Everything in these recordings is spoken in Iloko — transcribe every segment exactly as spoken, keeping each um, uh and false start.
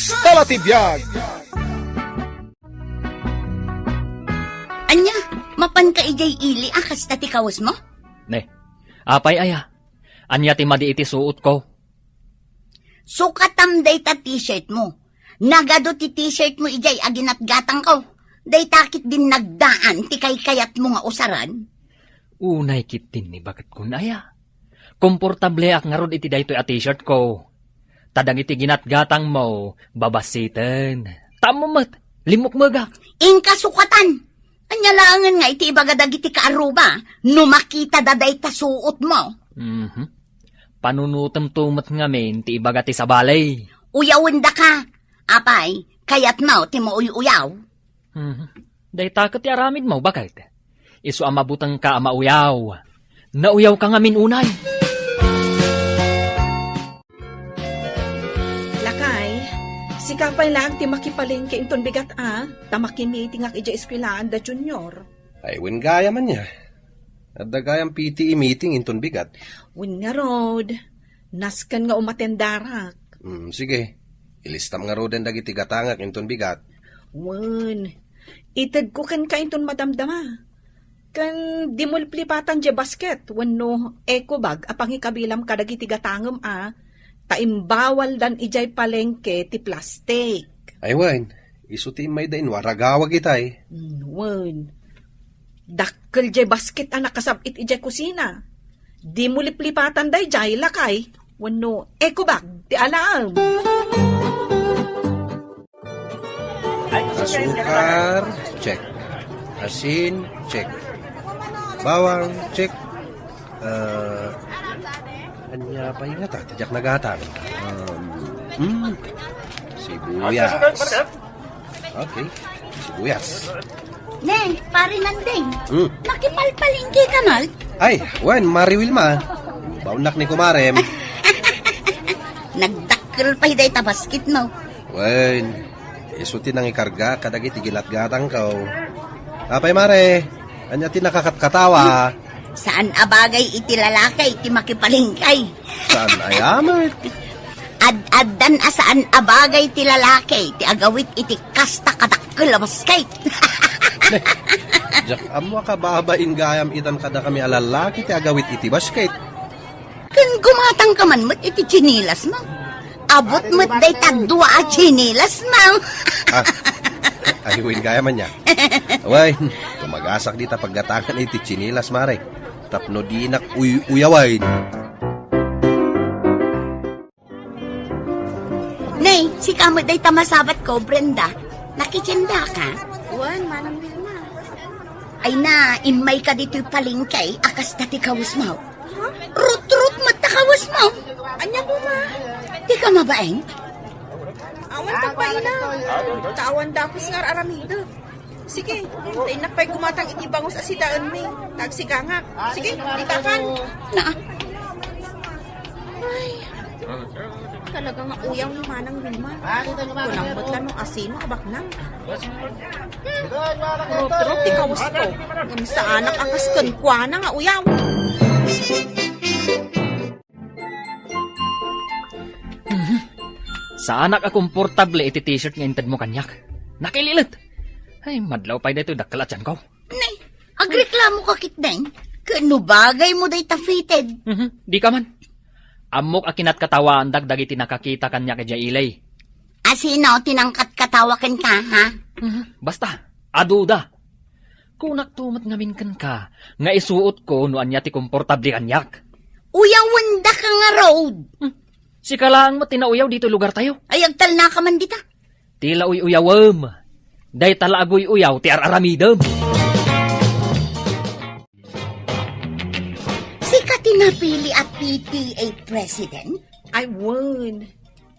Talatibiag. Ania, mapanka idiay ili a kasta ti kawesmo? Ne, apay aya? Ania ti madi iti suotko? Sukatam dayta t-shirtmo. Nagadu ti t-shirtmo idiay a ginatgatangko. Dayta ketdin nagdaan ti kaykayatmo nga usaran. Unay ketdin ni baket kun aya. Komportableak ngarud iti daytoy a t-shirtko. Ta dagiti ginatgatangmo, babassiten. Ta ammom met, limmukmegak. Inka sukatan. Ania laengen nga iti ibaga dagiti kaarruba, no makitada dayta suotmo? Mhm. Panunotemto met ngamin ti ibaga ti sabali. Uyawendaka. Apay, kayatmo ti mauy-uyaw? Mhm. Dayta ket ti aramidmo, baket. Isu a mabutengka a mauyaw. Nauyawka ngamin unay. Lakay, sika pay laeng ti makipalengke inton bigat a, ta makimitingak idiay eskuelaan da Junior. Ay, wen gayam ania. Adda gayam P T A meeting inton bigat. Wen ngarud, nasken nga umatendarak. Hmm, sige. Ilistam ngaruden dagiti gatangak inton bigat. Wen, itedko kenka inton madamdama. Ken dimo liplipatan diay basket wenno eco bag a pangikabilam kadagiti gatangem a, ta imbawaldan idiay palengke ti plastik. Ay wen, isu ti immayda inno a ragawag itay. Mm, wen. Dakkel diay basket a nakasab-it idiay kusina. Dimo liplipatan daydiay, lakay, wenno eco bag ti alaem. Asukar, check. Asin, check. Bawang, check. Ah, ania pay ngata ti diak nagatang? Um, hmm, sibuyas. Okay, sibuyas. Ne, Pare Nandeng. Hmm. Makipalpalengke ka met? Ay, wen, Mare Wilma. Baonnak ni kumarem. Nagdakkel pay dayta basketmo. Wen, isu ti nangikarga kadagiti ginatgatangko. Apay, Mare, ania ti nakakatkatawa? Saan a bagay iti lalaki ti makipalengke. Saan aya met? Ad-addan a saan a bagay ti lalaki ti agawit iti kasta kadakkel a basket. Diak ammo a kababain gayam itan kadakami a lalaki ti agawit iti basket. Ken gumatangka man met iti tsinilasmo. Abot met dayta dua a tsinilasmo. Ah, ay, wen gayam ania. Wen, tumagasak dita paggatangan iti tsinilas, Mare. Tapno dinak uy-uyawen. Nay, sika met dayta masabatko, Brenda. Nakitiendaka? Wen, Manang Wilma. Ay na, immayka ditoy palengke a kasta ti kawesmo. Ha? Rutrut met ta kawesmo. Ania koma? Dika mabain? Awan ta baina. Ta awan dakes nga ar-aramidek. Sige, ta innak pay gumatang iti bangus a sidaenmi. Ta agsigangak. Sige, ditakan. Na. Ay, talaga nga uyaw ni Manang Wilma. Kunam met la no asino a baknang. Rutrut ti kawesko. Ngem saanak a kas kenkuana nga uyaw. Mhm. Saanak a komportable iti t-shirt nga intedmo kaniak. Nakililet. Ay, madlaw pay daytoy dakkel a tianko. Nay, agreklamo ka ketdin. Ken no bagaymo dayta fitted. Mhm. Dika man. Ammok a kinatkatawaandak dagiti nakakita kaniak idiay ili. Asino ti nangkatkatawa kenka, ha? Mhm. Basta, aduda. Kunakto met ngamin kenka nga isuotko no ania ti komportable kaniak. Uyawendaka ngarud. Hmm. Sika laeng met ti nauyaw ditoy lugartayo. Ay, agtalnaka man dita. Ti la uy-uyawem. Dayta la aguy-uyaw ti ar-aramidem. Sika ti napili a P T A president? Ay, wen.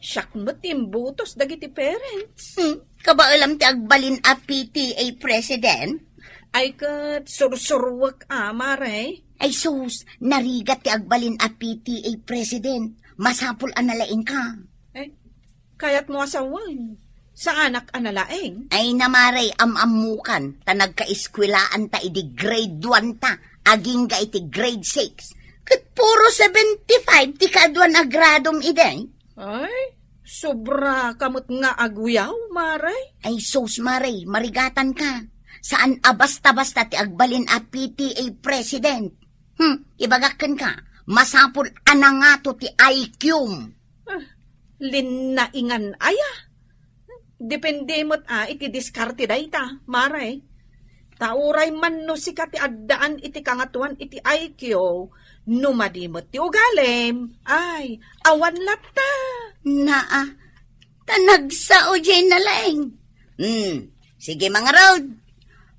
Siak met ti imbotos dagiti parents. Hmm, kabaelam ti agbalin a P T A president? Ay, ket sursuruek a, Mare. Ay, sus, narigat ti agbalin a P T A president. Masapul a nalaingka. Ay, kayatmo a sawen. Saanak a nalaing? Ay, na, Mare, am-ammokan, ta nagkaeskuelaanta idi grade one ta, agingga iti grade six. Ket puro seventy-five ti kaaduan a gradom idi. Ay, Sobra ka met nga aguyaw, Mare. Ay sus, Mare, marigatanka. Saan a basta-basta ti agbalin a P T A president. Hmm, ibagak kenka, masapul a nangato ti I Q-m. Ah, linnaingan aya. Depende met a iti diskarte dayta, Mare. Ta uray man no sika ti addaan iti kangatoan iti I Q, no madi met ti ugalim, ay, awan latta. Naa, ta nagsao diay nalaing. Hmm, sige, mangarud.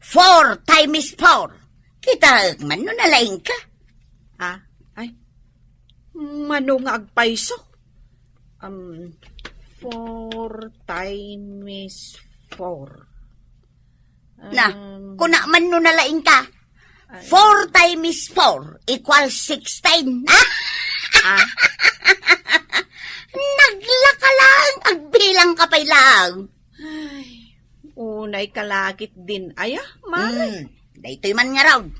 Four times four. Kitaek man no nalaingka. Ah, ay. Mano nga agpayso? Um, four times four. Na, Um, kuna man no nalaingka. Ay. Four times four equals sixteen. Ah? Naglaka lang, agbilang ka pay lang. Ay, unay ka lakit din, aya, Mare. Hmm, daytoy man ngarud.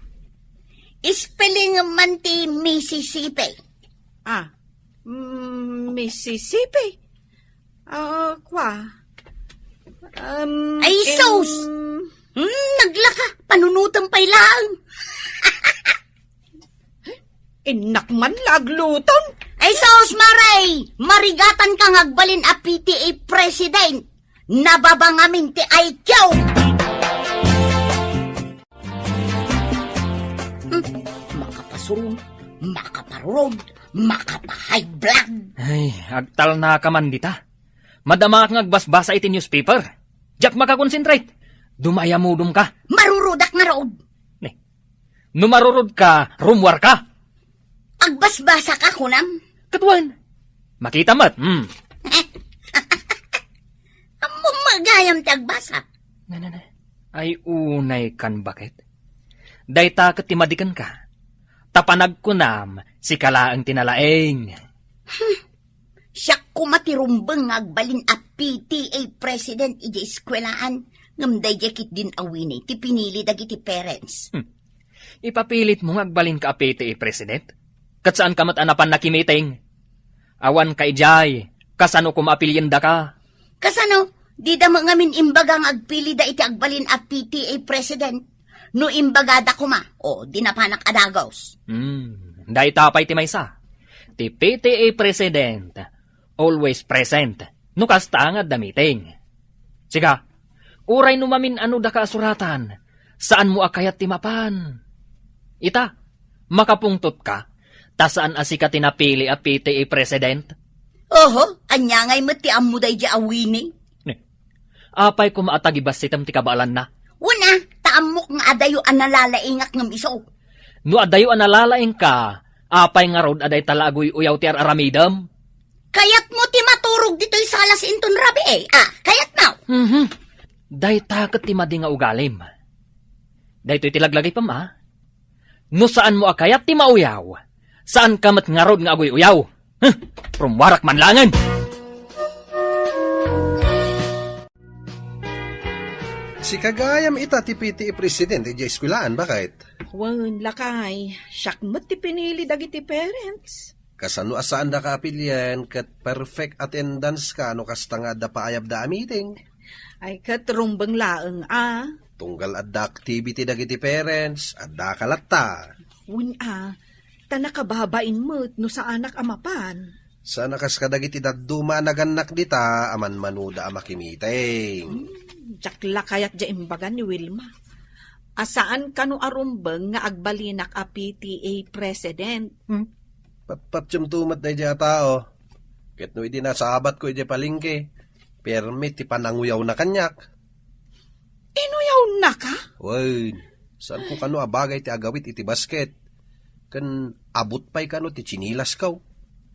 Spelling man ti Mississippi. Ah, mm, Mississippi? Ah, kwa. Um, Ay, sus! Em, Hmm, naglaka. Panunutan pay lang. Innak man la agluton. Ay, sus, Mare! Marigatanka nga agbalin a P T A president. Nababa ngamin ti I Q. Hmm, makapasurom, makaparurod, makapa-high blood. Ay, agtalnaka man dita. Madamaak nga agbasbasa iti newspaper. Diak makakonsentrate. Dumayamudom ka. Marurudak ngarud. Ne. No marurod ka, rummuar ka. Agbasbasa ka, kunam? Ket wen. Makita met, hmm. Ammom nga gayam ti agbasa. Na, na, na. Ay, unay kan baket. Dayta ket ti madiken ka. Ta panagkunam, sika laeng ti nalaing. Hmm. Siak koma ti rumbeng nga agbalin a P T A president idiay eskuelaan, ngem daydiay ketdin a Winnie ti pinili dagiti parents. Hmm. Ipapilitmo nga agbalinka a P T A president? Ket saanka met a napan nakimiting? Awanka idiay, kasano koma a piliendaka? Kasano? Dida met ngamin imbaga nga agpilida iti agbalin a P T A president. No imbagada koma, o, di napanak a dagus. Hmm, dayta pay ti maysa. Ti P T A president, always present. No kasta nga adda meeting. Siga, uray no mamin-ano daka a suratan, saanmo a kayat ti mapan. Ita, makapungtot ka, ta saan a sika ti napili a P T A president? Oho, ania ngay met ti ammo daydiay a Winnie? Ne. Apay koma a tagibassitem ti kabaelanna? Wen a, ta ammok nga adayo a nalalaingak ngem isu. No adayo a nalalaingka, apay ngarud a dayta la aguy-uyaw ti ar-aramidem? Kayatmo ti maturog ditoy salas inton rabii, a, kayatmo? Mhm. Dayta ket ti madi nga ugalim. Daytoy ti laglagipem, a? No saanmo a kayat ti mauyaw, saanka met ngarud nga aguy-uyaw. Huh! Rummuarak man laengen! Sika gayam ita ti P T A president idiay eskuelaan, baket? Wen, lakay, siak met ti pinili dagiti parents. Kasano a saandaka a pilien ket perfect attendance ka no kasta nga adda paayabda a meeting? Ay, ket rumbeng laeng a. Tunggal adda activity dagiti parents, addaka latta. Wen a, ta nakababain met no saanak a mapan. Saan a kas kadagiti dadduma a nagannak dita a manmanuda a makimiting. Hmm, diak la kayat diay imbaga ni Wilma. A saan kano a rumbeng nga agbalinak a P T A president. Hmm? Patpatiem to met daydiay a tao. Ket no idi nasabatko idiay palengke, permi ti pananguyawna kaniak. Inuyawnaka? Wen, saanko kano a bagay ti agawid iti basket. Ken abut pay kano ti tsinilasko.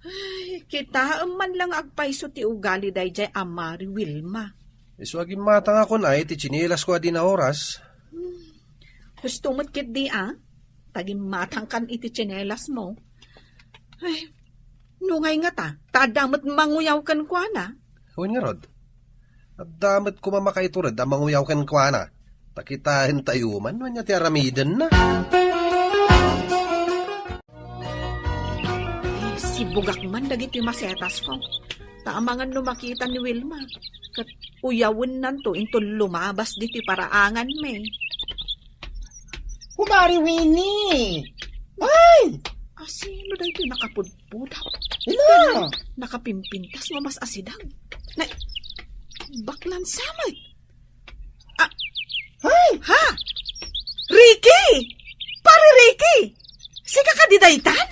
Ay, kitaem man la nga agpayso ti ugali daydiay a Mari Wilma. Isu a gimmatangakon ay ti tsinilasko a di naoras. Hmm. Husto met ketdi a, ta gimmatangkan iti tsinelasmo. Ay, nungay ngata, ta adda met manguyaw kenkuana. Wen ngarud, adda met koma makaitured a manguyaw kenkuana. Ta kitaentayo man no ania ti aramidenna. Sibugak man dagiti masetasko. Ta amangan no makita ni Wilma, ket uyawennanto inton lumabas ditoy paraanganmi. Kumare Winnie! Ay! Asino daytoy nakapudpudaw? Ina! Ken nakapimpintas nga mas asideg. Na, baklan samet. Ah, Ay! Ha? Ricky! Pare Ricky! Sika kadi daytan?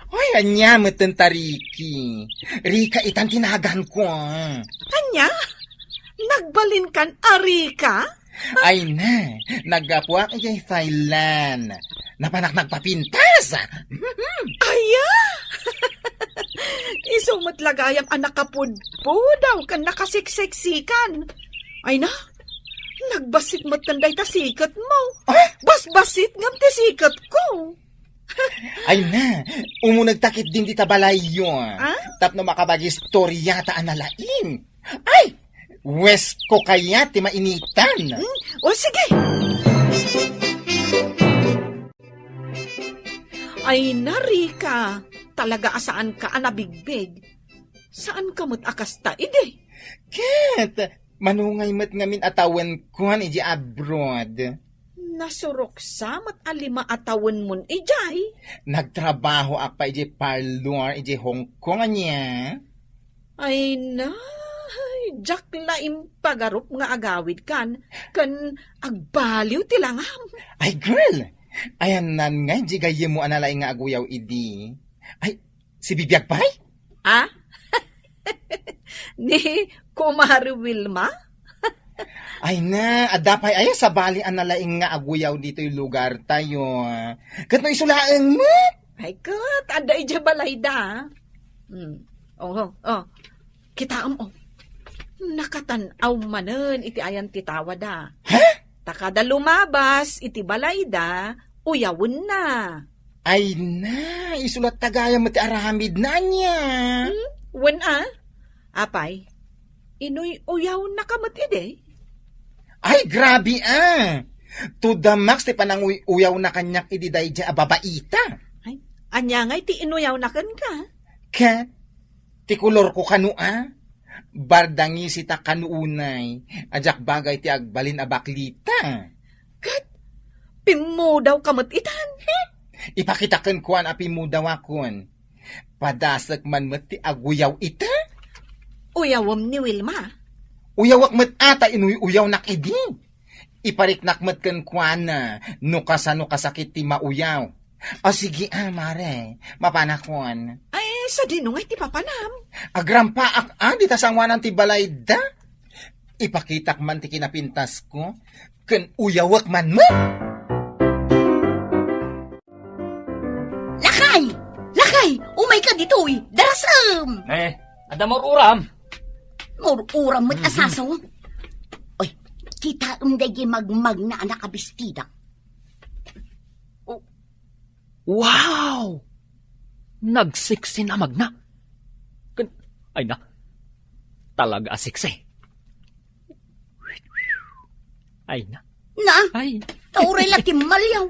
Ay, ania metten ta Ricky? Rika itan ti naganko. Ania? Nagbalinkan a Rika? Ay na, naggapuak idiay Thailand. Napanak nagpapintas. Aya! Isu met la gayam a nakapudpudaw ken nakaseksiksikan. Ay na, nagbassit metten dayta siketmo. Ah? Basbassit ngem ti siketko. Ay na, umunegta ketdin dita balayyo. Ah? Tapno makapag-istoriata a nalaing. Ay! Wesko kayat ti mainitan. Hmm? O sige. Ay na, Rika, talaga a saanka a nabigbig. Saanka met a kasta idi? Ket, manungay met ngamin a tawenkuan idiay abroad. Nasuroksa met a lima a tawenmon idiay. Nagtrabahoak pay idiay parlor idiay Hong Kong, ania? Ay na, diak la impagarup nga agawidkan, ken agbaliw ti langam. Ay, girl! Ayanna ngay diay gayyemmo a nalaing nga aguyaw idi. Ay, sibibiag pay? Ah? Ni Kumare Wilma? Ay na, adda pay aya sabali a nalaing nga aguyaw ditoy lugartayo. Ket no isu laeng met? Ay, ket, adda idiay balayda. Hmm. Oh, oh. Kitaem, oh. Nakatan-aw manen iti ayan ti tawada. Ha? Ta kada lumabas iti balayda, uyawenna. Ay na, isu latta gayam met ti aramidna, ania? Hmm? Wen a? Apay, inuy-uyawnaka met idi? Ay, grabe a! To the max ti pananguy-uyawna kaniak idi daydiay a babaita. Ay, ania ngay ti inuyawna kenka? Ket, ti kolorko kano a? Bardangisita kano unay, a diak bagay ti agbalin a baklita. Ket, pimmudawka met itan? Ipakita kenkuan a pimmudawakon. Padasek man met ti aguyaw ita? Uyawem ni Wilma? Uyawek met a ta inuy-uyawnak idi. Ipariknak met kenkuana no kasano kasakit ti mauyaw. O sige a, mare, mapanakon. Ay, sadino ngay ti papanam? Agrampaak a, dita sangoanan ti balayda. Ipakitak man ti kinapintasko, ken uyawek man met. Lakay! Lakay! Umayka ditoy! Darasem! Eh, adda maur-uram? Maur-uram met a Mhm. sasaw. Oy, kitaem daydi magmagna a nakabistida. Oh. Wow! Nagseksi a magna. Ken, ay na. Talaga a seksi. Ay na. Na? Ay. Ta uray la timmaliaw.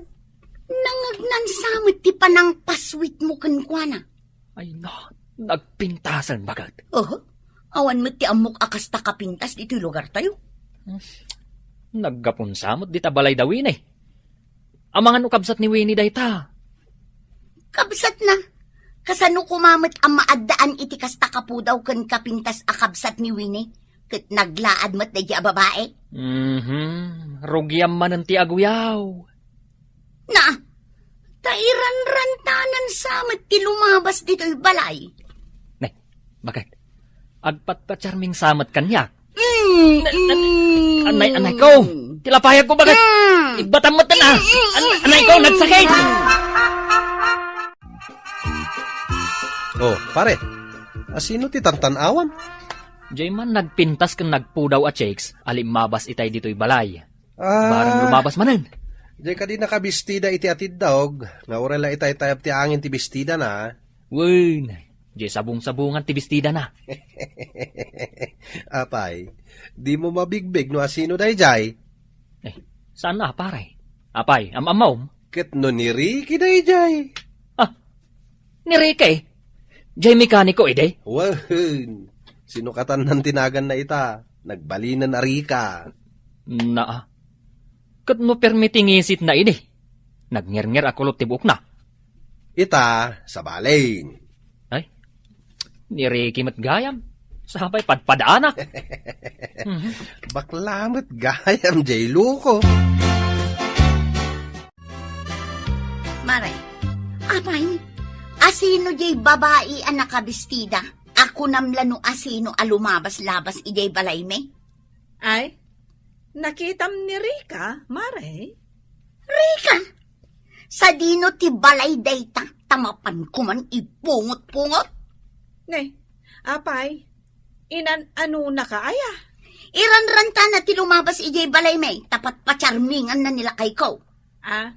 Nangagnan sa met ti panangpaswitmo kenkuana. Ay na. Nagpintasen baket. Oho. Awan met ti ammok a kasta kapintas ditoy lugartayo. Naggapon sa met dita balayda Winnie. Amangan no kabsat ni Winnie dayta. Kabsatna? Kasano koma met a maaddaan iti kasta kapudaw ken kapintas a kabsat ni Winnie? Ket naglaad met daydi a babai? Mhm. Rugiam manen ti aguyaw. Na, ta iranrantanan sa met ti lumabas ditoy balay. Ne, baket? Agpatpatiarming sa met kaniak. Mm, Na-, na-, mm. Anay, anay ko! Tilapayag ko, baket? Mm. Igbatam met na! Mm, mm, An-, mm, anay ko, mm. Nagsakit! Oh, pare, asino ti tantan-awan? Diay man nagpintas ken nagpudaw a chicks a limmabas itay ditoy balay. Ah. Barang lumabas manen. Diay kadi nakabistida iti atiddawg, nga uray la itaytayab ti angin ti bestidana. Wen, diay sabong-sabongan ti bestidana. Apay, dimo mabigbig no asino daydiay? Eh, saan a, pare? Apay, am-ammom? Ket no ni Ricky daydiay? Ah, ni Ricky? Jay mekaniko idi? Wen, sino katan nan tinaganna ita? Nagbalinen a Rika. Naa. Ket no permi ti ngisitna idi? Nagngerngerakon ti buokna. Ita, sabalen. Ay, ni Ricky met gayam. Sapay padpadaanak. Mhm. Bakla met gayam, jay luko. Mare, apay, asino jay babai a nakabestida? A kunam la no asino a lumabas-labas idiay balaymi? Ay, nakitam ni Rika, Mare? Rika? Sadino ti balay dayta, ta mapanko man ipungot-pungot? Ne, apay, inan-anonaka aya? Iranrantana ti lumabas idiay balaymi, ta patpatsarminganna ni lakayko. Ah?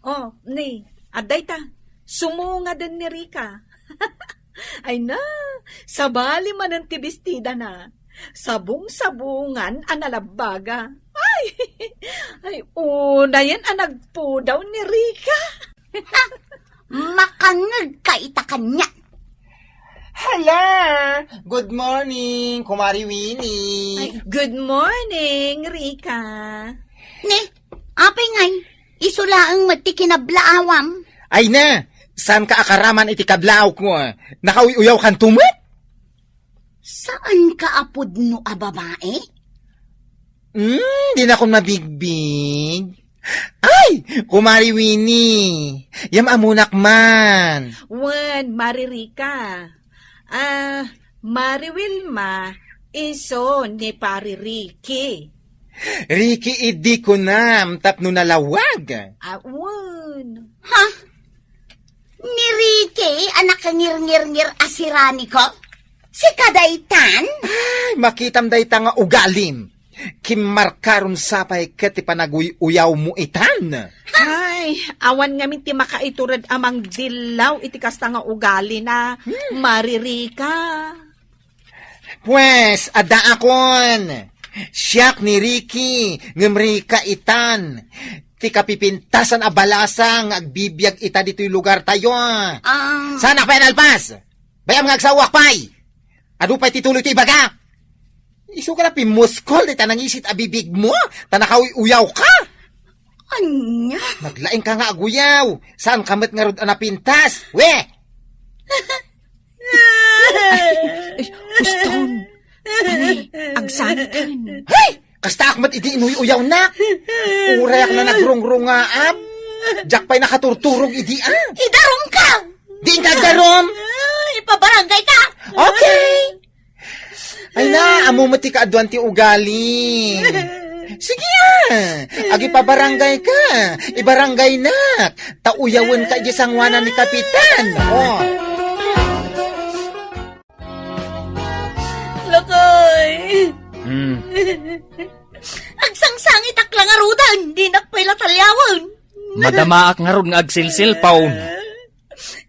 Oh, ni, adda ita. Sumungaden ni Rika. Ay na, sabali manen ti bestidana. Sabong-sabongan a nalabbaga. Ay, ay, unayen a nagpudaw ni Rika. Makangngegka ita kaniak. Hala! Good morning, Kumari Winnie. Ay, good morning, Rika. Ne, apay ngay, isu laeng met ti kinablaawam. Ay na, saanka a karaman iti kablaawko? Nakauy-uyawkanto met? Saanka a pudno a babae? Hmm, dinakon mabigbig. Ay, Kumari Winnie, yam-amonak man. Wen, Mari Rika. Ah, Mari Wilma, isu ni Pari Ricky. Ricky idi kunam tapno nalawag. Ah, wen. Ha? Ni Ricky a nakangirngirngir a siraniko? Sika daytan? Ay, makitam dayta nga ugalim. Kimmarkaron sapay ket ti panaguy-uyawmo itan. Ay, awan ngamin ti makaitured a mangdillaw iti kasta nga ugalina, Hmm. Mari Rika. Pues, addaakon. Siak ni Ricky, ngem Rika itan. Ti kapipintasan a balasa nga agbibiag ita ditoy lugartayo. Ah. Saanak pay a nalpas? Bay-am nga agsawak pay. Adu pay ti tuloy ti ibaga. Isu ka la pimmuskol dita nangisit a bibigmo, ta nakauy-uyawka. Ania? Naglaingka nga aguyaw. Saanka met ngarud a napintas? We! Ay, ay, huston. Ani, agsankan. Hay! Kastaak met idi inuy-uyawnak. Urayak na nagrungrungaab. Diak pay nakaturturog idi, ah. Idarumka! Diinka agdarum. Ah, ipabarangayka. Okay. Ay na, ammo met ti kaaduan ti ugali. Sige, ah. Agipabarangayka. Ibarangaynak. Ta uyawenka idiay sangoanan ni Kapitan. Oh. Lakay! Hmm. Agsangsangitak la ngaruden, dinak pay la taliawen. Madamaak ngarud nga agsilsilpaw.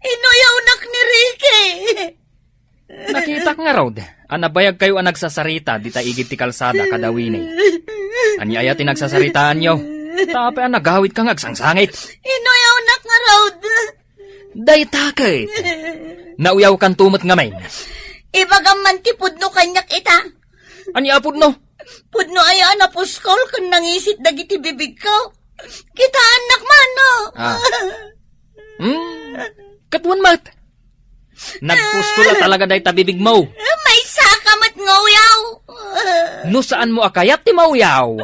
Inuyawnak ni Ricky. Nakitak ngarud a nabayagkayo a nagsasarita dita igid ti kalsada kada Winnie. Ania aya ti nagsasaritaanyo? Ta apay a nagawitka nga agsangsangit? Inuyawnak ngarud. Dayta ket, nauyawkanto met ngamin. Ibagam man ti pudno kaniak ita. Ania a pudno? Pudno aya a napuskol ken nangisit dagiti bibigko. Kitaennak man, no? Ah. Hmm, ket wen met. Nagpuskol a talaga dayta bibigmo. Maysaka met nga uyaw. No saanmo a kayat ti mauyaw,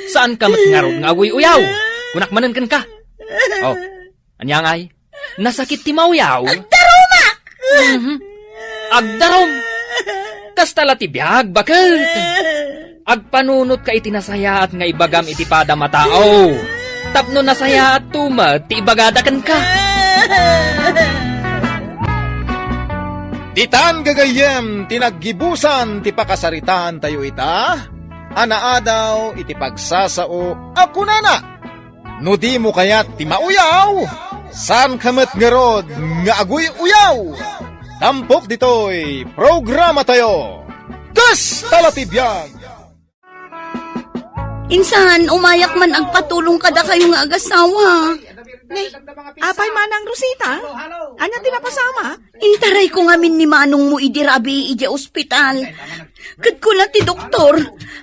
saanka met ngarud nga aguy-uyaw. Kunak manen kenka. Oh, ania ngay? Nasakit ti mauyaw? Agdarumak! Mhm. Agdarum! Kasta la ti biag, baket! Agpanunotka iti nasayaat nga ibagam iti padam a tao. Tapno nasayaatto met ti ibagada kenka. Ditan gagayyem ti naggibusan ti pakasaritaantayo ita, a naadaw iti pagsasao a kunana, no dimo kayat ti mauyaw, saanka met ngarud nga aguy-uyaw. Tampok ditoy programatayo, Kasta la ti biag. Insan, umayak man agpatulong kadakayo nga agasawa. Ne, apay Manang Rosita? Ania ti napasamak? Intarayko ngamin ni manongmo idi rabii idiay ospital. Ket kuna ti doktor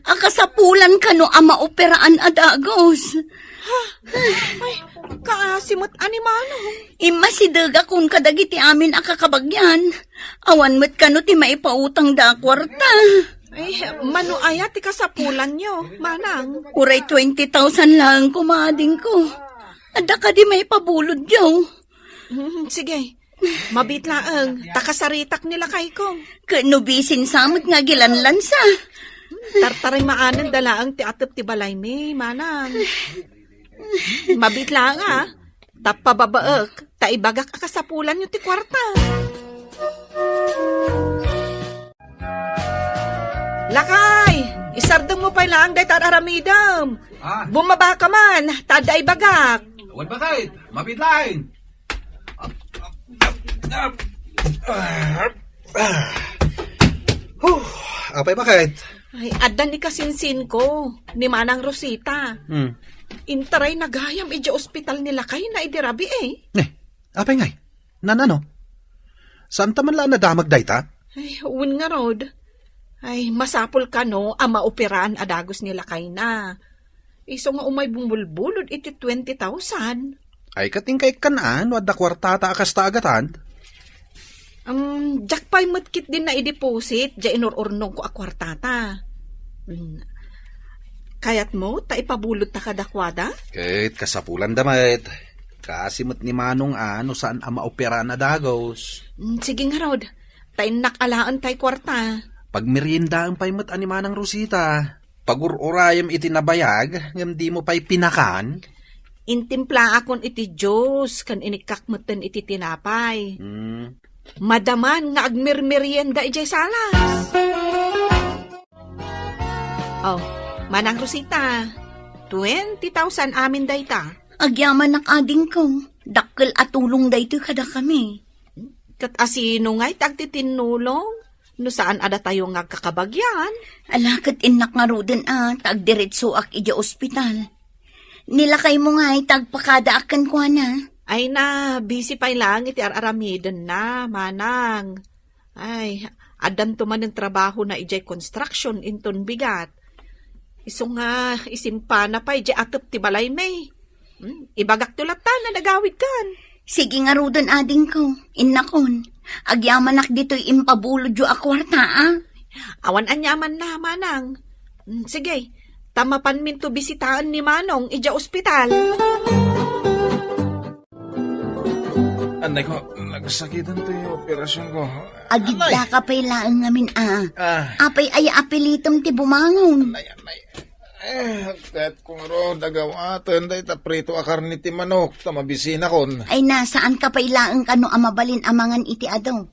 a kasapulan kano a maoperaan a dagus. Ay, kaasi met a ni manong. Immasidegakon kadagiti amin a kakabagyan. Awan met kano ti maipautangda a kuarta. Ay, mano aya ti kasapulanyo, Manang? Uray twenty thousand laeng koma, adingko. Adda kadi maipabulodyo? Hmm, sige. Mabiit laeng, ta kasaritak ni lakayko. Ket no bisin sa met nga agilanlansa. Tartarimaanen da laeng ti atep ti balaymi, Manang. Mabiit laeng, a. Ta pababaek, ta ibagak a kasapulanyo ti kuarta. Lakay, isardengmo pay laeng dayta ar-aramidem. Ah. Bumaba ka man, ta adda ibagak. Wen, bakit? Mabiit laeng. Huh, apay, bakit? Ay, adda ni kasinsinko, ni Manang Rosita. Hmm. Intaray nagayam idiay ospital ni lakayna idi rabii, eh. Ne, apay ngay? Nanano? Saanta man la a nadamag dayta? Ay, wen ngarud. Ay, masapul kano a maoperaan a dagus ni lakayna. Isu nga umay bumulbulod iti twenty thousand. Ay, ket inka ikkan a no adda kuartata a kasta a gatad? Um, diak pay met ketdin naideposit diay inur-urnongko a kuartata. Mm. Kayatmo ta ipabulodta kadakuada? Ket kasapulanda met. Kaasi met ni Manong a no saan a maoperaan a dagus. Mm, sige ngarud. Ta innak alaen tay kuarta. Pagmeriendaem pay met a ni Manang Rosita. Pagur-urayem iti nabayag, ngem dimo pay pinakan? Intimplaakon iti juice, ken inikkak metten iti tinapay. Hmm. Madaman nga agmermerienda idiay salas. Oh, Manang Rosita, twenty thousand amin dayta. Agyamanak, adingko. Dakkel a tulong daytoy kadakami. Ket asino ngay ti agtitinnulong no saan a datayo nga agkakabagyan? Ala, ket innak ngaruden a ta agdiretsoak idiay ospital. Ni lakaymo ngay ti agpakadaak kenkuana. Ay na, busy pay laeng iti ar-aramidenna, Manang. Ay, addanto manen trabahona idiay construction inton bigat. Isu nga, isimpana pay idiay atep ti balaymi. Hmm, ibagakto latta no agawidkan. Sige ngaruden, adingko, innakon. Agyamanak ditoy impabulodyo a kuarta, a. Awan aniamanna, Manang. Hmm, sige, ta mapanminto bisitaen ni Manong idiay ospital. Anay ko, nagsakiten toy operasyonko. Agidda ka pay laeng ngamin, a. Ah. Apay aya apilitem ti bumangon? Anay, anay. Eh, kayatko ngarud a gawaten dayta prito a karne ti manok, ta mabisinakon. Ay na, saanka pay laeng kano a mabalin a mangan iti adu?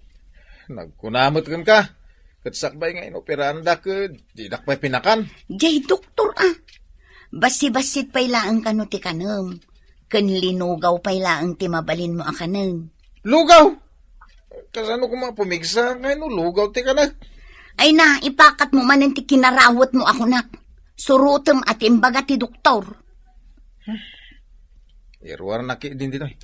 Nagkuna met kenka, ket sakbay nga inoperanda ket didak pay pinakan. Jay doktor, a. Bassit-bassit pay laeng kano ti kanem. Ken linugaw pay laeng ti mabalinmo a kanen. Lugaw? Kasano koma pumigsa nga no lugaw ti kanek? Ay na, ipakatmo manen ti kinarawetmo a kunak. Surotem a ti imbaga ti doktor. Iruarnak ketdin ditoy.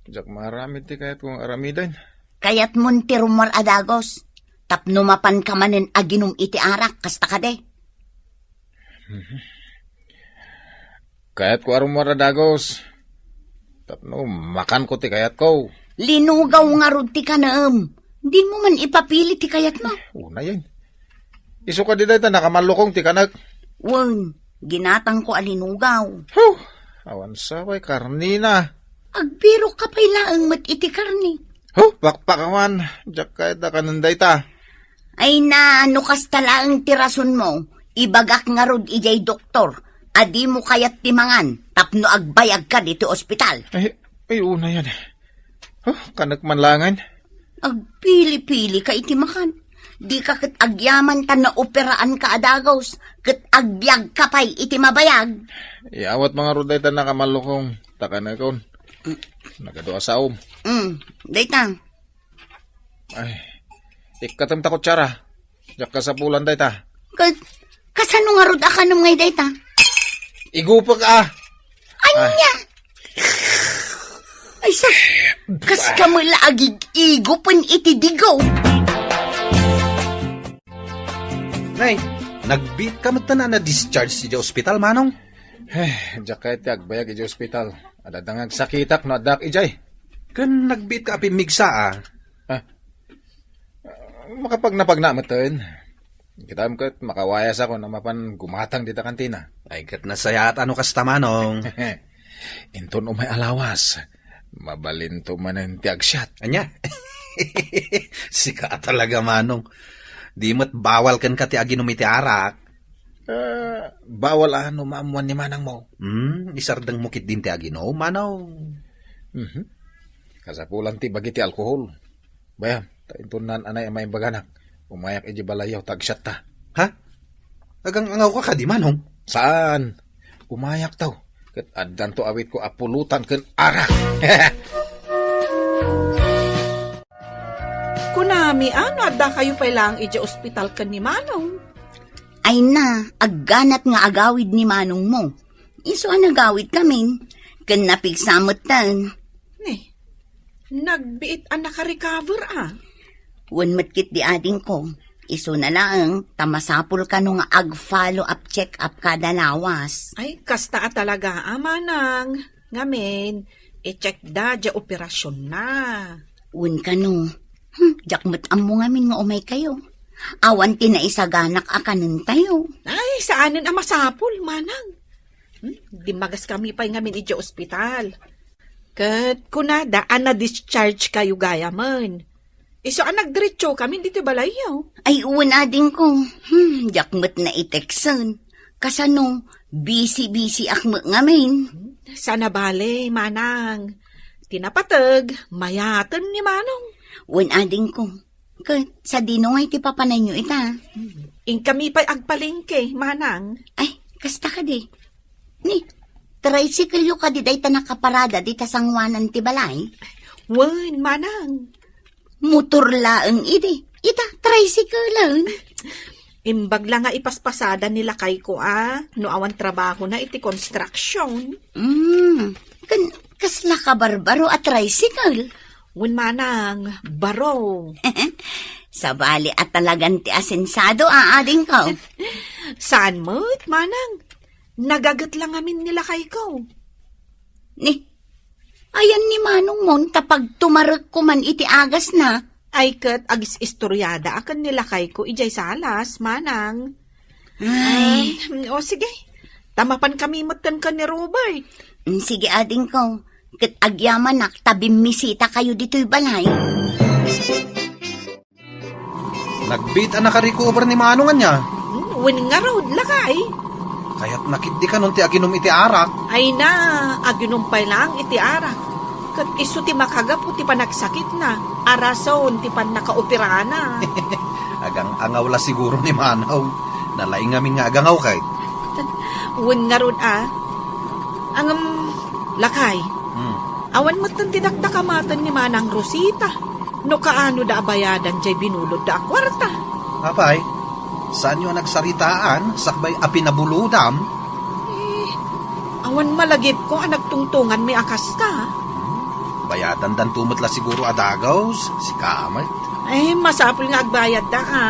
Diak maaramid ti kayatko nga aramiden. Kayatmon ti rummuar a dagus. Tapno mapanka manen aginum iti arak, kasta kadi. Kayatko a rummuar a dagus. Tapno makanko ti kayatko. Linugaw ngarud ti kanem. Dimo man ipapili ti kayatmo. Unayen. Isu kadi dayta nakamallukong ti kanek? Wen, ginatangko a linugaw. Huh! Awan sa pay karnina. Agbirok ka pay laeng met iti karni. Huh! Pakpakawan. Diak kayat a kanen dayta. Ay na, no kasta laeng ti rasonmo, ibagak ngarud idiay doktor a dimo kayat ti mangan tapno agbayagka ditoy ospital. Ay, ay, unayen. Huh, kanek man laengen. Agpili-pili ka iti makan. Dika ket agyaman ta naoperaanka a dagus, ket agbiagka pay iti mabayag. Iyawatmo ngarud dayta nakamallukong, ta kanekon. Nagadu a saom. Mm, dayta. Ay, ikkatem ta kutsara. Diak kasapulan dayta. Ka-, kasano ngarud a kanem ngay dayta? Igupek a. Ania? Ay. Kas kami la agig-igo pen iti digo. Nay, nagbiit ka met ta na-discharge idiay ospital, Manong? Eh, diak kayat ti agbayag idiay ospital. Adda nga agsakitak no addak idiay. Ken nagbiit ka a pimmigsa, a. Ah, makapagnapagna metten. Kitam ket makawayasakon a mapan gumatang dita kantina. Ay, ket nasayaat a no kasta, Manong. Inton umay a lawas, mabalinto manen ti agsiat. Ania? Sika a talaga, Manong. Di met bawal kenka ti aginum iti arak. Ah, bawal a no maammuan ni manangmo. Hmm, isardengmo ketdin ti aginum, Manong. Mhm. Kasapulan ti bagi ti alkohol. Bayam, ta inton naan-anay a maimbaganak, umayak idiay balayyo ta agsiatta. Ha? Agang-angawka kadi, Manong? Saan? Umayakto. Ket addanto awitko a pulutan ken arak. Kunami, a, no addakayo pay laeng idiay ospital ken ni Manong? Ay na, agganat nga agawid ni manongmo. Isu a nagawidkamin, ken napigsa metten. Ni, nagbiit a nakarecover, a. Wen met ketdi, adingko. Isuna laeng, ta masapul kano nga ag-follow up check-up kada lawas. Ay, kasta a talaga, a, manang. Ngamin, i-check da diay operasionna. Wen kano, hmm, diak met ammo ngamin nga umaykayo. Awan ti naisaganak a kanentayo. Ay, saanen a masapul, manang. Hmm, dimmagaskami pay ngamin idiay ospital. Ket kunada a na-discharge kayo gayamen. Isu a nagdiretsokamin ditoy balayyo. Ay, wen, adingko. Hmm, diak met naiteksen. Kasano, busy-busy ak met ngamin. Saan a bale, manang. Ti napateg, mayaten ni manong. Wen, adingko. Ket sadino ngay ti papananyo ita? Inkami pay agpalengke, manang. Ay, kasta kadi. Ni, tricycle-yo kadi dayta nakaparada dita sanguanan ti balay? Wen, manang. Motor laeng idi. Ita, tricycle-en. Imbag la nga ipaspasada ni lakayko a, no awan trabahona iti construction. Mm, ken kasla kabarbaro a tricycle? Wen manang, baro. Sabali a talagan ti asensado, a, adingko. Saan met, manang? Nagaget la ngamin ni lakayko. Ni, ayan ni manongmon ta pagtumarekko man iti agasna. Ay ket agis-istoriada a ken ni lakayko idiay salas, manang. Ay. Um, o sige, ta mapankami metten ken ni Robert. Mm, sige, adingko. Ket agyamanak ta bimmisitakayo ditoy balay. Nagbiit a nakarecover ni manong ania? Hmm, wen ngarud, lakay. Kayatna ketdi kanon ti aginum iti arak. Ay na, aginum pay laeng iti arak. Ket isu ti makagapu ti panagsakitna, a rason ti pannakaoperana. Agang-angaw la siguro ni manong. Nalaing ngamin nga agangaw kay. Wen ngarud a. Ngem, lakay. Hmm. Awan metten ti dakdakamaten ni Manang Rosita. No kaano da a bayadan diay binulodda a kuarta. Apay, saanyo a nagsaritaan sakbay a pinabulodam? Eh, awan malagipko a nagtungtonganmi a kasta. Hmm, bayadandanto met la siguro a dagus, sika met. Eh, masapul nga agbayadda, a.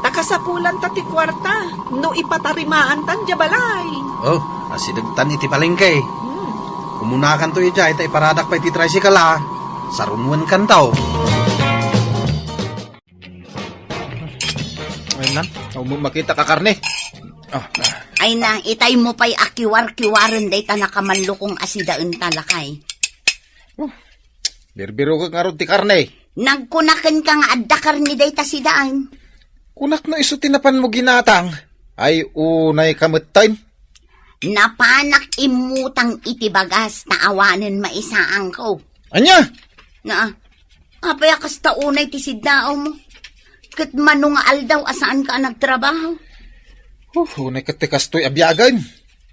Ta kasapulanta ti kuarta no ipatarimaantan diay balay. Oh, asidegtan iti palengke. Hmm. Umunakanto idiay ta iparadak pay ti tricycle, a. Sarunwenkanto. Ay na, um, makita ka karne. Ah. Ay na, itay mo pay a kiwar-kiwaren dayta nakamallukong a sidaen ta, lakay. Oh, birbirokek ngarud ti karne. Nagkunakenka nga adda karne dayta sidaen. Kunak no isu ti napanmo ginatang. Ay, unay ka metten. Napanak immutang iti bagas ta awanen maisaangko. Ania? Na, apay a kasta unay ti siddaawmo? Ket mano nga aldaw a saanka a nagtrabaho? Huh, unay ket ti kastoy a biagen.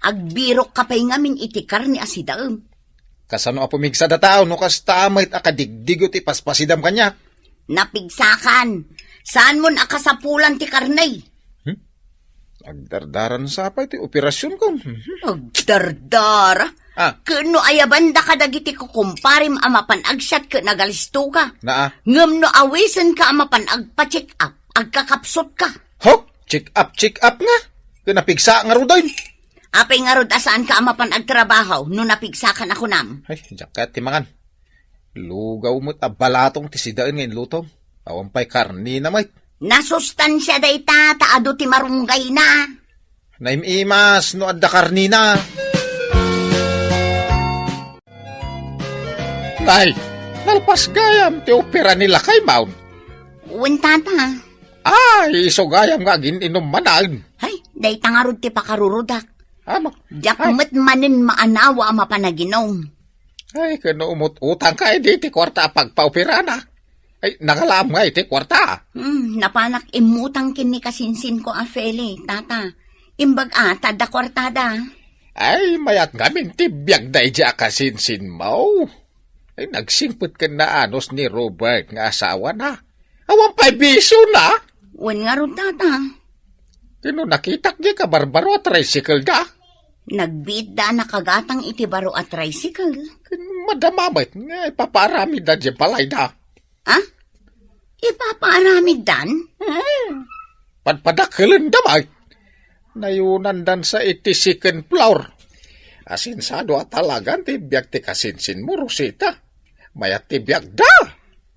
Agbirokka pay ngamin iti karne a sidaem. Kasano a pumigsa da tao no kasta met a kadigdigo ti paspasidam kaniak? Napigsakan. Saanmon a kasapulan ti karne? Hmm? Agdardaran sa pay ti operasionkon. Mhm. Agdardara? Ah. Ket no ayabanda kadagiti kukumparem a mapan agsiat ket nagalistoka. Naa. Ngem no awisenka a mapan agpa-check up, agkakapsutka. Ho? Check up, check up nga? Ket napigsa ngaruden? Apay ngarud a saanka a mapan agtrabaho no napigsaka a kunam? Ay, diak kayat ti mangan. Lugaw met a balatong ti sidaen nga inlutom. Awan pay karnina met. Nasustansia dayta ta adu ti marunggayna. Naim-imas no adda karnina. Nay, nalpas gayam ti opera ni Lakay Mount. Wen, tata. Ay, isu gayam nga agin-inum manen. Ay, dayta ngarud ti pakarurudak. Ama. Diak Ay. met manen maanawa a mapanaginum. Ay, ken no umut-utangka idi ti kuarta a pagpaoperana. Ay, nangalaam nga iti kuarta. Hmm, napanak immutang ken ni kasinsinko a Feli, tata. Imbag a, ta adda kuartada. Ay, mayat ngamin ti biagda idiay a kasinsinmo. Ay, nagsingpet ken naanus ni Robert nga asawana. Awan pay bisiona. Wen ngarud, tata. Ken no nakitak diay kabarbaro a tricycle da. Nagbiitda a nakagatang iti baro a tricycle. Ken madama met nga ipapaaramidda diay balayda. Ah? Ipapaaramiddan? Hmm. Padpadakelenda met. Nayunandansa iti second floor. Asinsado a talagan ti biag ti kasinsinmo, Rosita. Mayat ti biagda.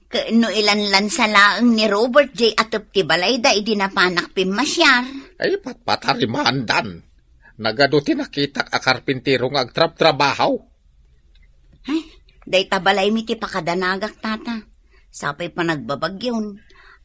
Ket no ilanlansa laeng ni Robert diay atep ti balayda idi napanak pimmasiar. Ay, patpatarimaandan. Nagadu ti nakitak a karpintero nga agtrabtrabaho. Ay, dayta balaymi ti pakadanagak, tata. Sapay panagbabagyon.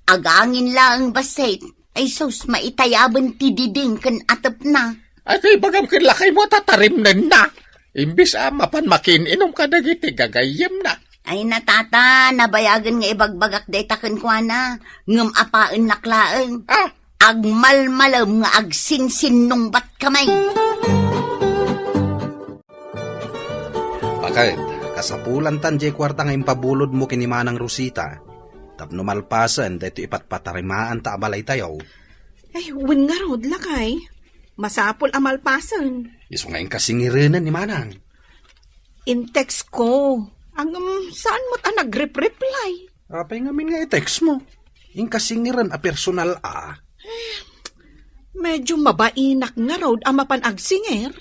Agangin laeng bassit. Ay sus, maitayaben ti diding ken atepna. Ay, kay bagam ken lakaymo a tatarimnenna. Imbes a mapan makiin-inum kadagiti gagayyemna. Ay, na, tata, nabayagen nga ibagbagak dayta kenkuana. Ngem apaennak laeng. Ah. Agmalmalem nga agsinsinnungbatkami. Baket, kasapulantan diay kuarta nga impabulodmo ken ni Manang Rosita tapno malpasen daytoy ipatpatarimaanta a balaytayo. Ay, wen ngarud, lakay. Masapul a malpasen. Isu nga inka singirenen ni Manang. In-text ko. Ngem saan met a nagrepreply. Apay ngamin nga i-text mo? Inka singiren a personal a. Medyo mabainak ngarud a mapan agsingir.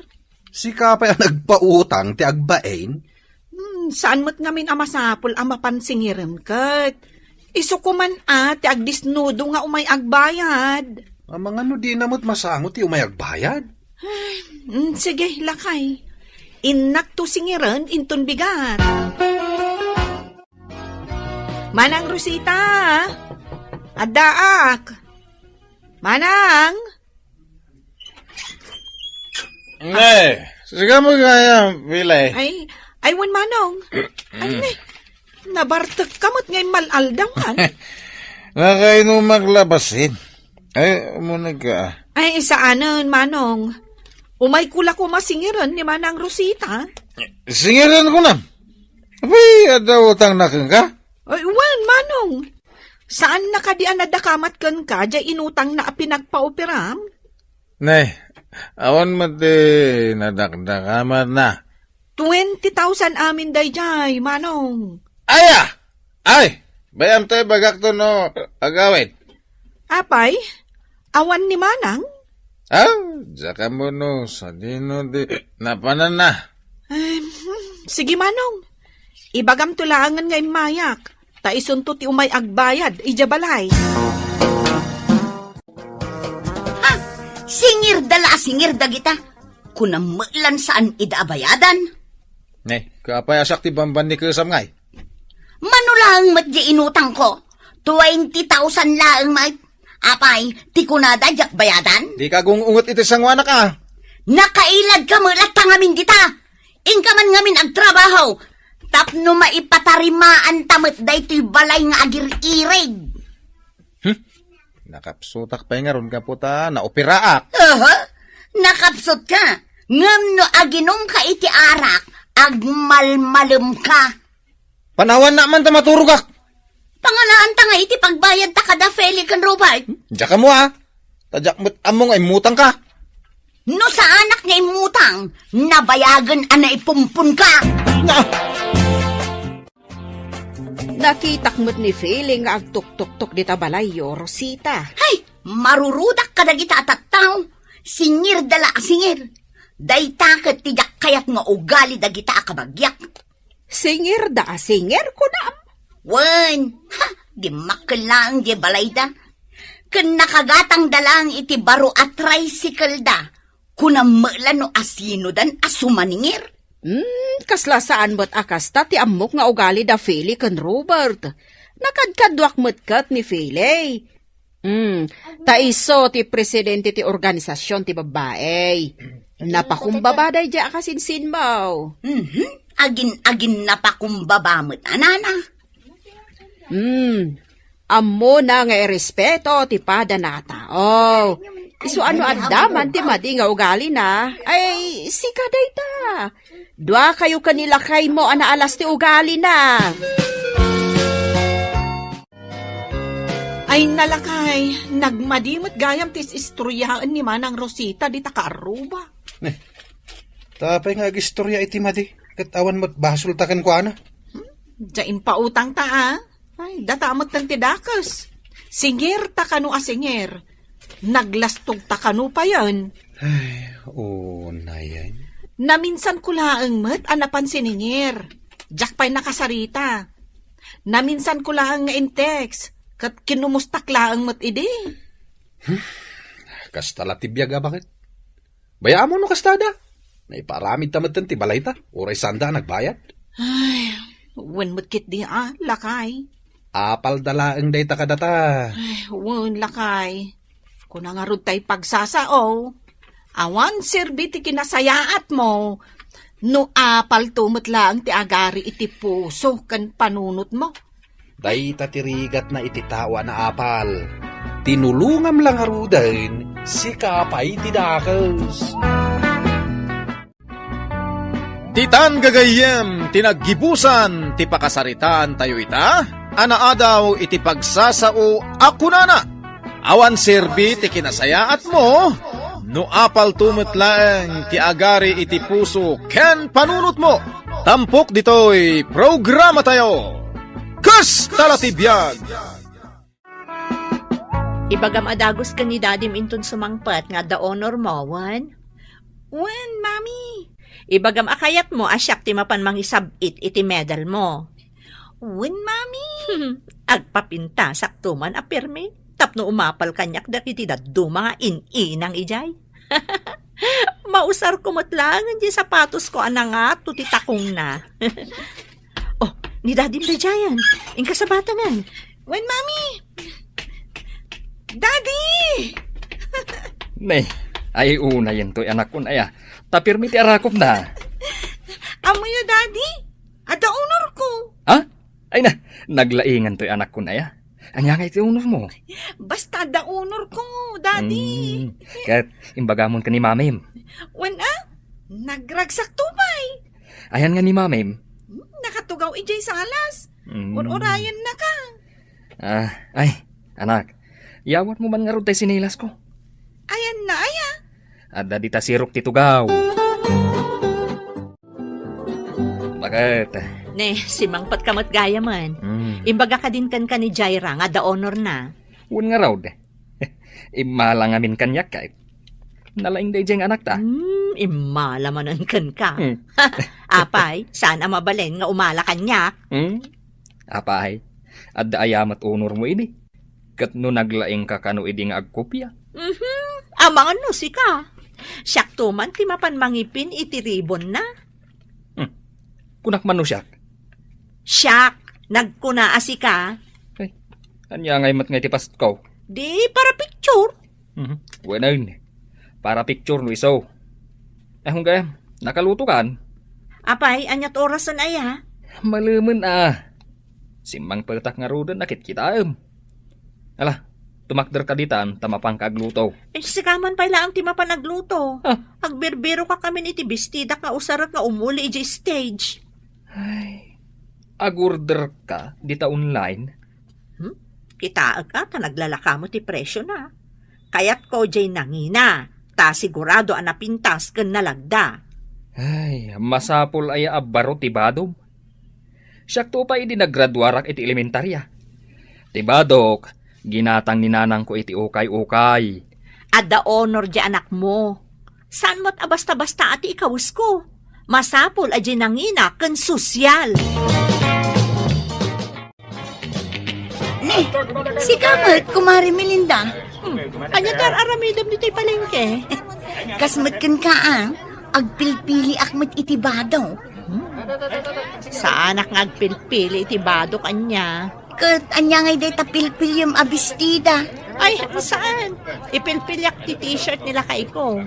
Sika pay a nagpautang ti agbain? Hmm, saan met ngamin a masapul a mapan singiren ket. Isu koma a ti agdisnudo nga umay agbayad. Amangan no dina met masango ti umay agbayad? Hmm, sige, lakay. Innak to singiren inton bigat. Manang Rosita, addaak. Manang? Ne, sika mo kaya, Pilay? Ay, ay, wen, Manong. Ay, ne, nabartek ka met ngay mal-aldawan. Nakainumak la basin. Ay, umuneg ka. Ay, saanen, Manong. Umay ko la koma singiren ni Manang Rosita. Singiren ko na. Apay, adda utang na kenka? Ay, wen, Manong. Saan na kadi a nadakamat kenka, diay inutang na a pinagpaoperam? Nay, awan met ti nadakdakamat na. Twenty thousand amin daydiay, Manong. Aya! Ay, bay-am tayo bagak to no agawid. Apay, awan ni Manang? Ah, diak ammo no sadino ti napanan na. Ay, hmm, sige, Manong. Ibagam to laangen nga immayak, ta isunto ti umay agbayad idiay balay. Ha? Singirda la a singir dagita. Kunam met lan saan ida a bayadan. Ne, kapayasak ti bamban ni Kesam ngay. Mano laeng met di inutang ko? Twenty thousand laeng met. Apay, ti kunada diak bayadan? Di ka gung-unget iti sanguanak a. Nakailad ka met latta ngamin dita. Inka man ngamin agtrabaho. Tapno maipatarimaan ta met daytoy balay nga agir-irig. Hmm? Nakapsutak pay ngarud gapu ta naoperaak. Aha, nakapsut ka. Ngem no aginum ka iti arak, agmalmalem ka. Panawan na man ta maturogak. Pangalaan ta nga iti pagbayad ta kada Feli ken Robert. Diak ammo a. Ta diak met ammo nga immutang ka. No saanak nga immutang, nabayagen a naipumpunka. Na! Nakitak met ni Feli nga agtuktoktok dita balayyo, Rosita. Hay, marurudak kadagita a tattao. Singirda la a singir. Dayta ket ti diak kayat nga ugali dagita a kabagiak. Singirda a singir, kunam? Wen, ha, dimmakkel laeng diay balayda. Ken nakagatangda laeng iti baro a tricycle-da. Kunam met la no asinodan a sumaningir. Hmm, kasla saan met a kasta ti ammok nga ugali da Feli ken Robert. Nakadkaduak met ket ni Feli. Hmm, ta isu ti presidente ti organisasion ti babbai. Napakumbaba daydiay a kasinsinmo. Mhm. Agin-agin napakumbaba met a nana. Hmm. Ammona nga irespeto ti padana a tao. Isu a no adda man ti madi nga ugalina, ay, sika dayta. Duakayo ken ni lakaymo a naalas ti ugalina. Ay, nalakay, nagmadi met gayam ti is-istoryaen ni Manang Rosita dita kaarruba. Ne, ta apay nga agistoria iti madi, ket awan met basolta kenkuana? Hmm, dia impautangta, a? Ay, data metten ti dakes. Singirta kano a singir. Naglastogta kano payen. Ay, unayen. Naminsanko laeng met a napan siningir. Diak pay nakasarita. Naminsanko laeng nga in-text, ket kinumustak laeng met idi. Hmm? Kasta la ti biag a baket. Bayaam no kastada. Naipaaramidta metten ti balayta, uray saanda a nagbayad. Ay, wen met ketdi a, lakay. Apalda laeng dayta kadata. Ay, wen, lakay. Kuna ngarud tay pagsasao, awan serbi ti kinasayaatmo, no apalto met laeng ti agari iti puso ken panunotmo. Dayta ti rigatna iti tao a naapal. Tinulongam la ngaruden, sika pay ti dakes. Ditan gagayyem ti naggibusan ti pakasaritaantayo ita a naadaw iti pagsasao a kunana, awan serbi ti kinasayaatmo no apalto met laeng ti agari iti puso ken panunotmo. Tampok ditoy programatayo, Kasta la ti biag! Ibagam a dagus ken ni Dadim inton sumangpet nga adda honor mo, wen? Wen, Mami. Ibagam a kayatmo a siak ti mapan mangisab-it iti medal mo. Wen, Mami. Agpapintasak to man a permi tapno umapal kaniak dagiti dadduma nga in-inang idiay. Mausarko met laeng diay sapatosko a nangato ti takongna. Oh, ni Dadim daydiayen. Inka sabatanen. Wen, Mami! Daddy! Ne, ay unayen toy anakkon aya. Ta permi ti arakopna. Ammoyo, Daddy? Adda honor ko. Ha? Ay na, naglaingan toy anakkon aya. Ania ngay ti honor mo? Basta adda honor ko, Daddy. Hmm, ket imbagamon ken ni Mamim. Wen a, nagragsakto pay. Ayan nga ni Mamim? Hmm, nakatugaw idiay salas. Hmm. Ur-urayenna ka. Ah, ay, anak, yawatmo man ngarud tay sinelas ko. Ayan na aya. Adda dita sirok ti tugaw. Baket. Ne, simangpet ka met gayamen. Hmm. Imbaga kadin kenka ni Jaira nga adda honor na. Wen ngarud. Immala ngamin kaniak, kay. Nalaing daydiay nga anakta. Hmm, immala manen kenka. Hmm. Apay, saan a mabalin nga umala kaniak? Hmm? Apay, adda aya met honor mo idi? Ket no naglaingka kano idi nga agkopia? Mhm. Amangan no sika. Siakto man ti mapan mangipin iti ribonna. Hmm. Kunak man no siak? Siak, nagkuna a sika. Ay, ania ngay met nga iti pastko? Di para picture. Mhm. Wen, para picture no isu. Ay, hungga, nakaluto kan? Apay, aniat orasen aya? Malemen a. Simmangpetak ngaruden a kitkitaem. Ala, tumakder ka ditan ta mapanka agluto. Eh, sika man pay laeng ti mapan agluto. Ah. Agbirbiro ka kamin iti bestidak nga usarek nga umuli idiay stage. Ay, agorder ka dita online? Hmm? Kitaek a ta naglalaka met ti presyo na. Kayatko diay nangina, ta sigurado a napintas ken nalagda. Ay, masapul aya a baro ti badom. Siakto pay idi naggraduarak iti elementaria. Ti badok, ginatang ni nanangko iti ukay-ukay. Adda honor di anakmo. Saan met a basta-basta a ti ikawesko. Masapul a di nangina ken sosyal. Ne, sika met, Kumare Melinda. Hmm, ania ti ar-aramidem ditoy palengke? Kas met kenka, a, agpilpiliak met iti bado. Hmm. Saanak nga agpilpili iti bado, ania? Ket ania ngay dayta pilpiliem a bestida? Ay, saan? Ipilpiliak ti t-shirt ni lakayko.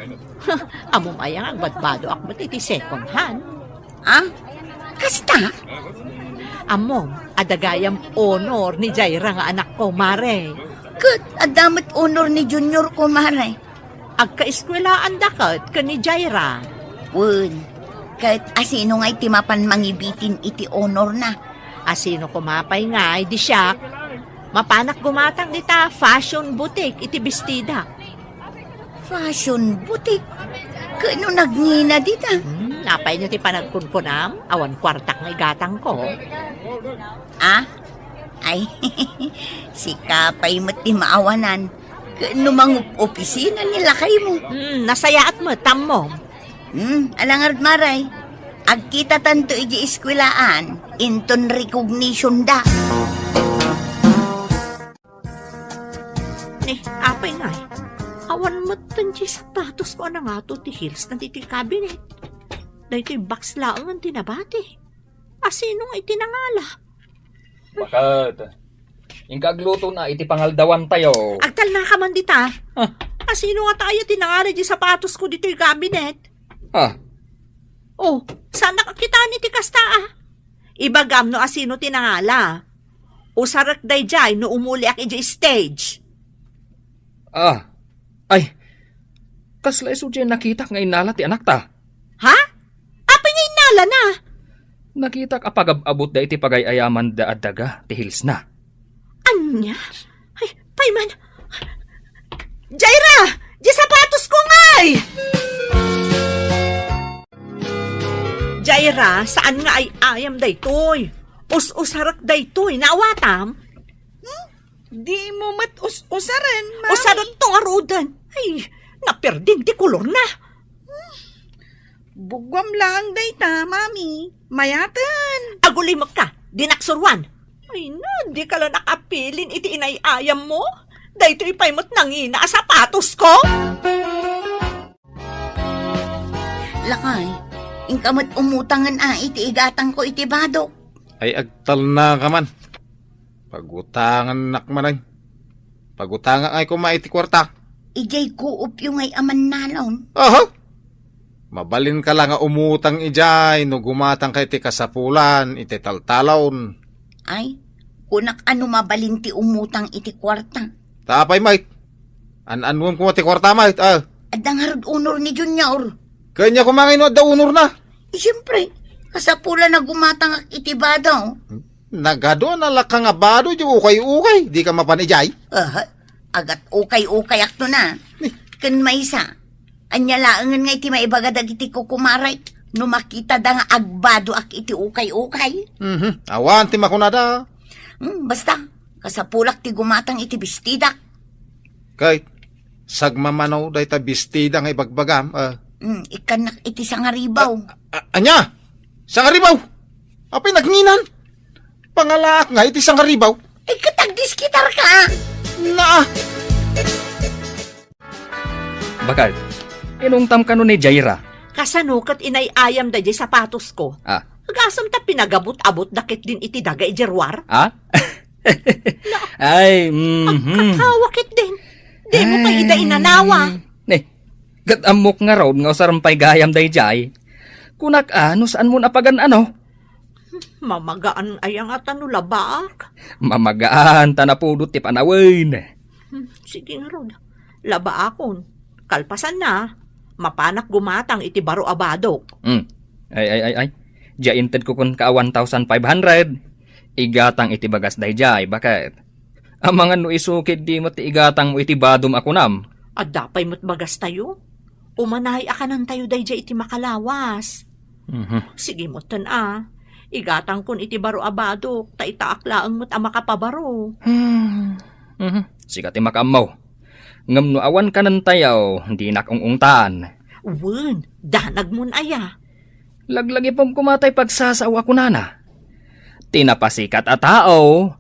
Ammom aya nga agbadbadoak met iti second hand? Ah? Kasta? Ammom, adda gayam honor ni Jaira nga anakko, Mare. Ket adda met honor ni Junior, Kumare. Agkaeskuelaanda ket ken ni Jaira. Wen, ket asino ngay ti mapan mangibitin iti honorna? Asino koma pay ngay idi siak? Mapanak gumatang dita fashion boutique iti bestida. Fashion boutique? Ket no nagngina dita? Hmm, apay no ti panagkunkunam? Awan kuartak nga igatangko. Ah? Ay, sika pay met ti maawanan. Ket no mangup-opisina ni lakaymo? Hmm, nasayaat met, ammom. Hmm, ala ngarud, Mare. Agkitatanto iti eskuelaan, inton recognition da. Ni, apay ngay? Awan met ti sapatosko a nangato ti heels na ditoy cabinet. Daytoy box laengen ti nabati. Asino nga iti nangala? Baket. Inka agluto na iti pangaldawantayo. Agtalnaka man dita. Ah. Asino nga tayo ti nangala di sapatosko ditoy cabinet? Ah. Oh, saan nakakita ni ti kasta, ah? Ibagam no asino ti nangala. Usarek daydiay no umuliak idiay stage. Ah. Ay. Kasla isu diay nakitak nga innala ti anakta. Ha? Apay nga innalana? Nakitak a pagab-abutda iti pagay-ayamanda a daga ti heelsna. Ania? Ay, pay man. Jaira! Di sapatosko ngay! Jaira, saan nga ay-ayam daytoy? Us-usarek daytoy, naawatam? Hmm? Di mo met us-usaren, Mami. Usarekto ngaruden. Ay, napirdim ti kolorna. Bugwam laeng dayta, Mami. Mayaten. Agulimekka, dinak suruan. Ay na, dika la nakapilin iti inay-ayam mo. Daytoy pay met nangina a sapatosko. Lakay, inka met umutangen a iti igatangko iti badok. Ay, agtalnaka man. Pagutangannak manen. Pagutangak ngay koma iti kuarta. Idiay kuopyo ngay a mannalon. Aha! Mabalinka la nga umutang idiay no gumatangka iti kasapulan iti taltalon. Ay, kunak a no mabalin ti umutang iti kuarta. Ta apay met? An-annuem koma ti kuarta met, ah. Adda ngarud unor ni Junior. Kanya koma ngay no adda unorna? Eh, siyempre, kasapulan a gumatangak iti bado. Nagadu a nalaka nga bado, di ukay-ukay, di ka mapan idiay? Aha, agat ukay-ukayakto na. Ni? Ken maysa, ania laengen nga iti maibaga dagiti kukumarek no makitada nga agbadoak iti ukay-ukay? Mhm. Awan ti makunada. Hmm, basta, kasapulak ti gumatang iti bestidak. Kay, sagmamano dayta bestida nga ibagbagam, ah. Hmm, ikkannak iti sangaribaw. A-, a-, ania? Sangaribaw? Apay nagnginan? Pangalaak nga iti sangaribaw? Ay, ket agdiskitarka! Naa! Bakal, inungtam kano ni Jaira? Kasano ket inay-ayam daydiay sapatosko? Ah. Agasem ta pinagabut-abut da ketdin iti daga idiay ruar? Ah? Ay, mhm. Agkatawa ketdin. Di mo pay ida inanawa. Ay. Ne, ket ammok ngarud nga usarem pay gayam daydiay. Kunak a, no saan mo napagan ano? Mamagaan aya nga ta no labaak? Mamagaan, ta napudot ti panawen. Hmm, sige ngarud. Labaakon. Kalpasanna, mapanak gumatang iti baro a badok. Hmm. Ay, ay, ay, ay. Dia intedko kenka a one thousand five hundred. Igatang iti bagas daydiay, baket. Amangan no isu ketdi met ti igatangmo iti badom a kunam. Adda pay met bagastayo? Umanay a kanentayo daydiay iti makalawas. Mhm. Sige metten a. Igatangkon iti baro a badok, ta itaak laeng met a makapabaro. Hmm. Mhm. Sika ti makaammo. Ngem no awan kanentayo, dinak ung-ungtan. Wen, danagmon aya. Laglagipem koma tay pagsasao a kunana. Ti napasikat a tao,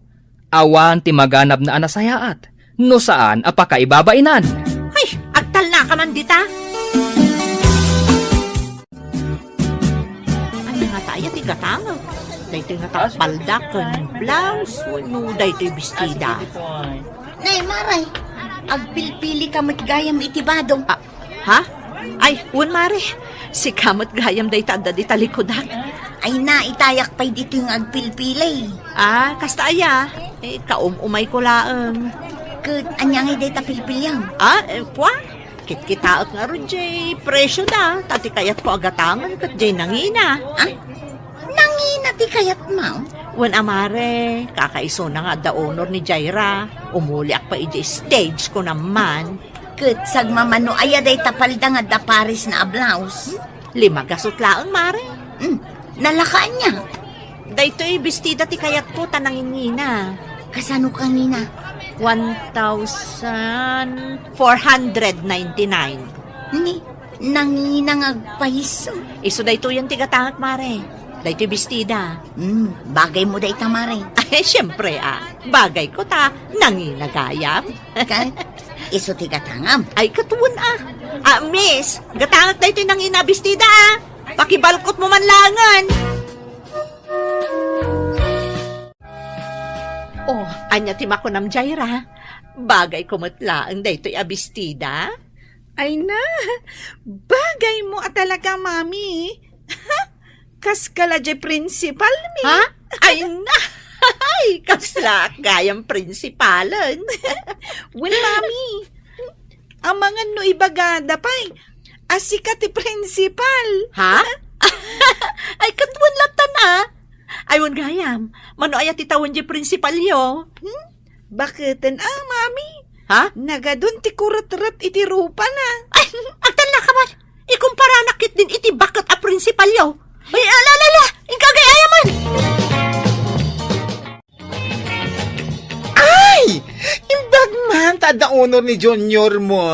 awan ti maganabna a nasayaat, no saan a pakaibabainan. Ay, agtalnaka man dita. Ay, nga tayo ti gatangek. Daytoy nga tapalda ken blouse, wenno daytoy bestida. Nay, Mare, agpilpili ka met gayam iti badong. Ah, ha? Ay, wen, Mare. Sika met gayam dayta adda di talikudak. Ay na, itayak pay ditoy nga agpilpili. Ah, kasta aya. Eh, kaum-umay ko laeng. Ket ania ngay dayta pilpiliam? Ah, eh, pua? Kitkitaek ngarud jay presyo da, ta ti kayatko a gatangen ket jay nangina. Ah? Nangina ti kayatmo? Wen a, Mare, kakaisuna nga adda honor ni Jaira. Umuliak pay idiay stage, kunam man. Ket sagmamano aya dayta palda nga adda pares na a blouse? Lima gasut laeng, Mare. Hmm, nalaka ania? Daytoy bestida ti kayatko ta nangingina. Kasano ka ngina? One thousand four hundred ninety-nine. Ni, nangina nga agpaiso. Isu daytoyen ti gatangek, Mare. Daytoy bestida. Hmm, bagaymo dayta, Mare. Ay, siyempre, ah. Bagayko ta nangina gayam. Ket isu ti gatangam. Ay, ket wen, ah. Ah, miss, gatangek daytoy nangina a bestida, ah. Pakibalkotmo man laengen. Oh, ania ti makunam, Jaira? Bagayko met laeng daytoy a bestida? Ay na, bagaymo a talaga, Mami. Kas kala jay principal mi. Ha? Ay na! Ay, kasla gayam principalen. Wen, Mami. Amangan no ibagada pay a sika ti principal. Ha? Ay, ket wen latta, ah. Ay, wen gayam. Mano aya ti tawen jay principalyo? Hmm? Baketen, ah, Mami? Ha? Nagadun ti kuretret iti rupana. Ay, agtalnaka man. Ikumparanak ketdin iti baket a principalyo. Ay, ala, ala, ala. Inka agay-ayaman. Ay! Imbag man ta adda honor ni Junior mo.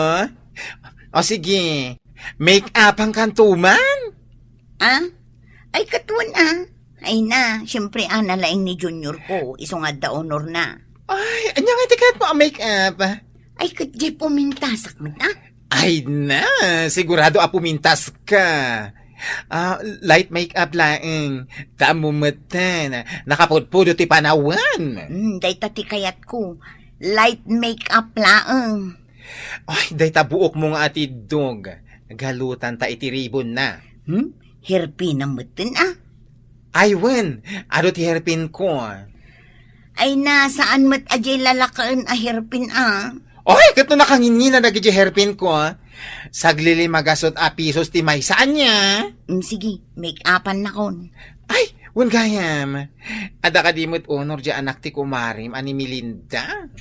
O sige, make-upan kanto man. Ah? Ay, ket wen, ah. Ay na, siyempre, ah, nalaing ni Junior ko, isu nga adda honor na. Ay, ania nga ti kayatmo a make-up? Ay, ket jay pumintasak met, ah. Ay na, sigurado a pumintas ka. Ah, light makeup laeng. Ta ammo metten, nakapudpudot ti panawen. Hmm, dayta ti kayatko. Light makeup laeng. Ay, dayta buokmo nga atiddog. Galutanta iti ribonna. Hmm? Hairpin na metten, ah. Ay, wen, adu ti hairpin ko. Ay na, saan met a jay lalakaen a hairpin, ah. Oy, ket no nakangingina dagiti hairpin ko, ah. Saglilima gasut a pisos ti maysa ania. Mm, sige, make-upan nakon. Ay, wen gayam. Adda kadi met honor di anak ti kumarim a ni Melinda?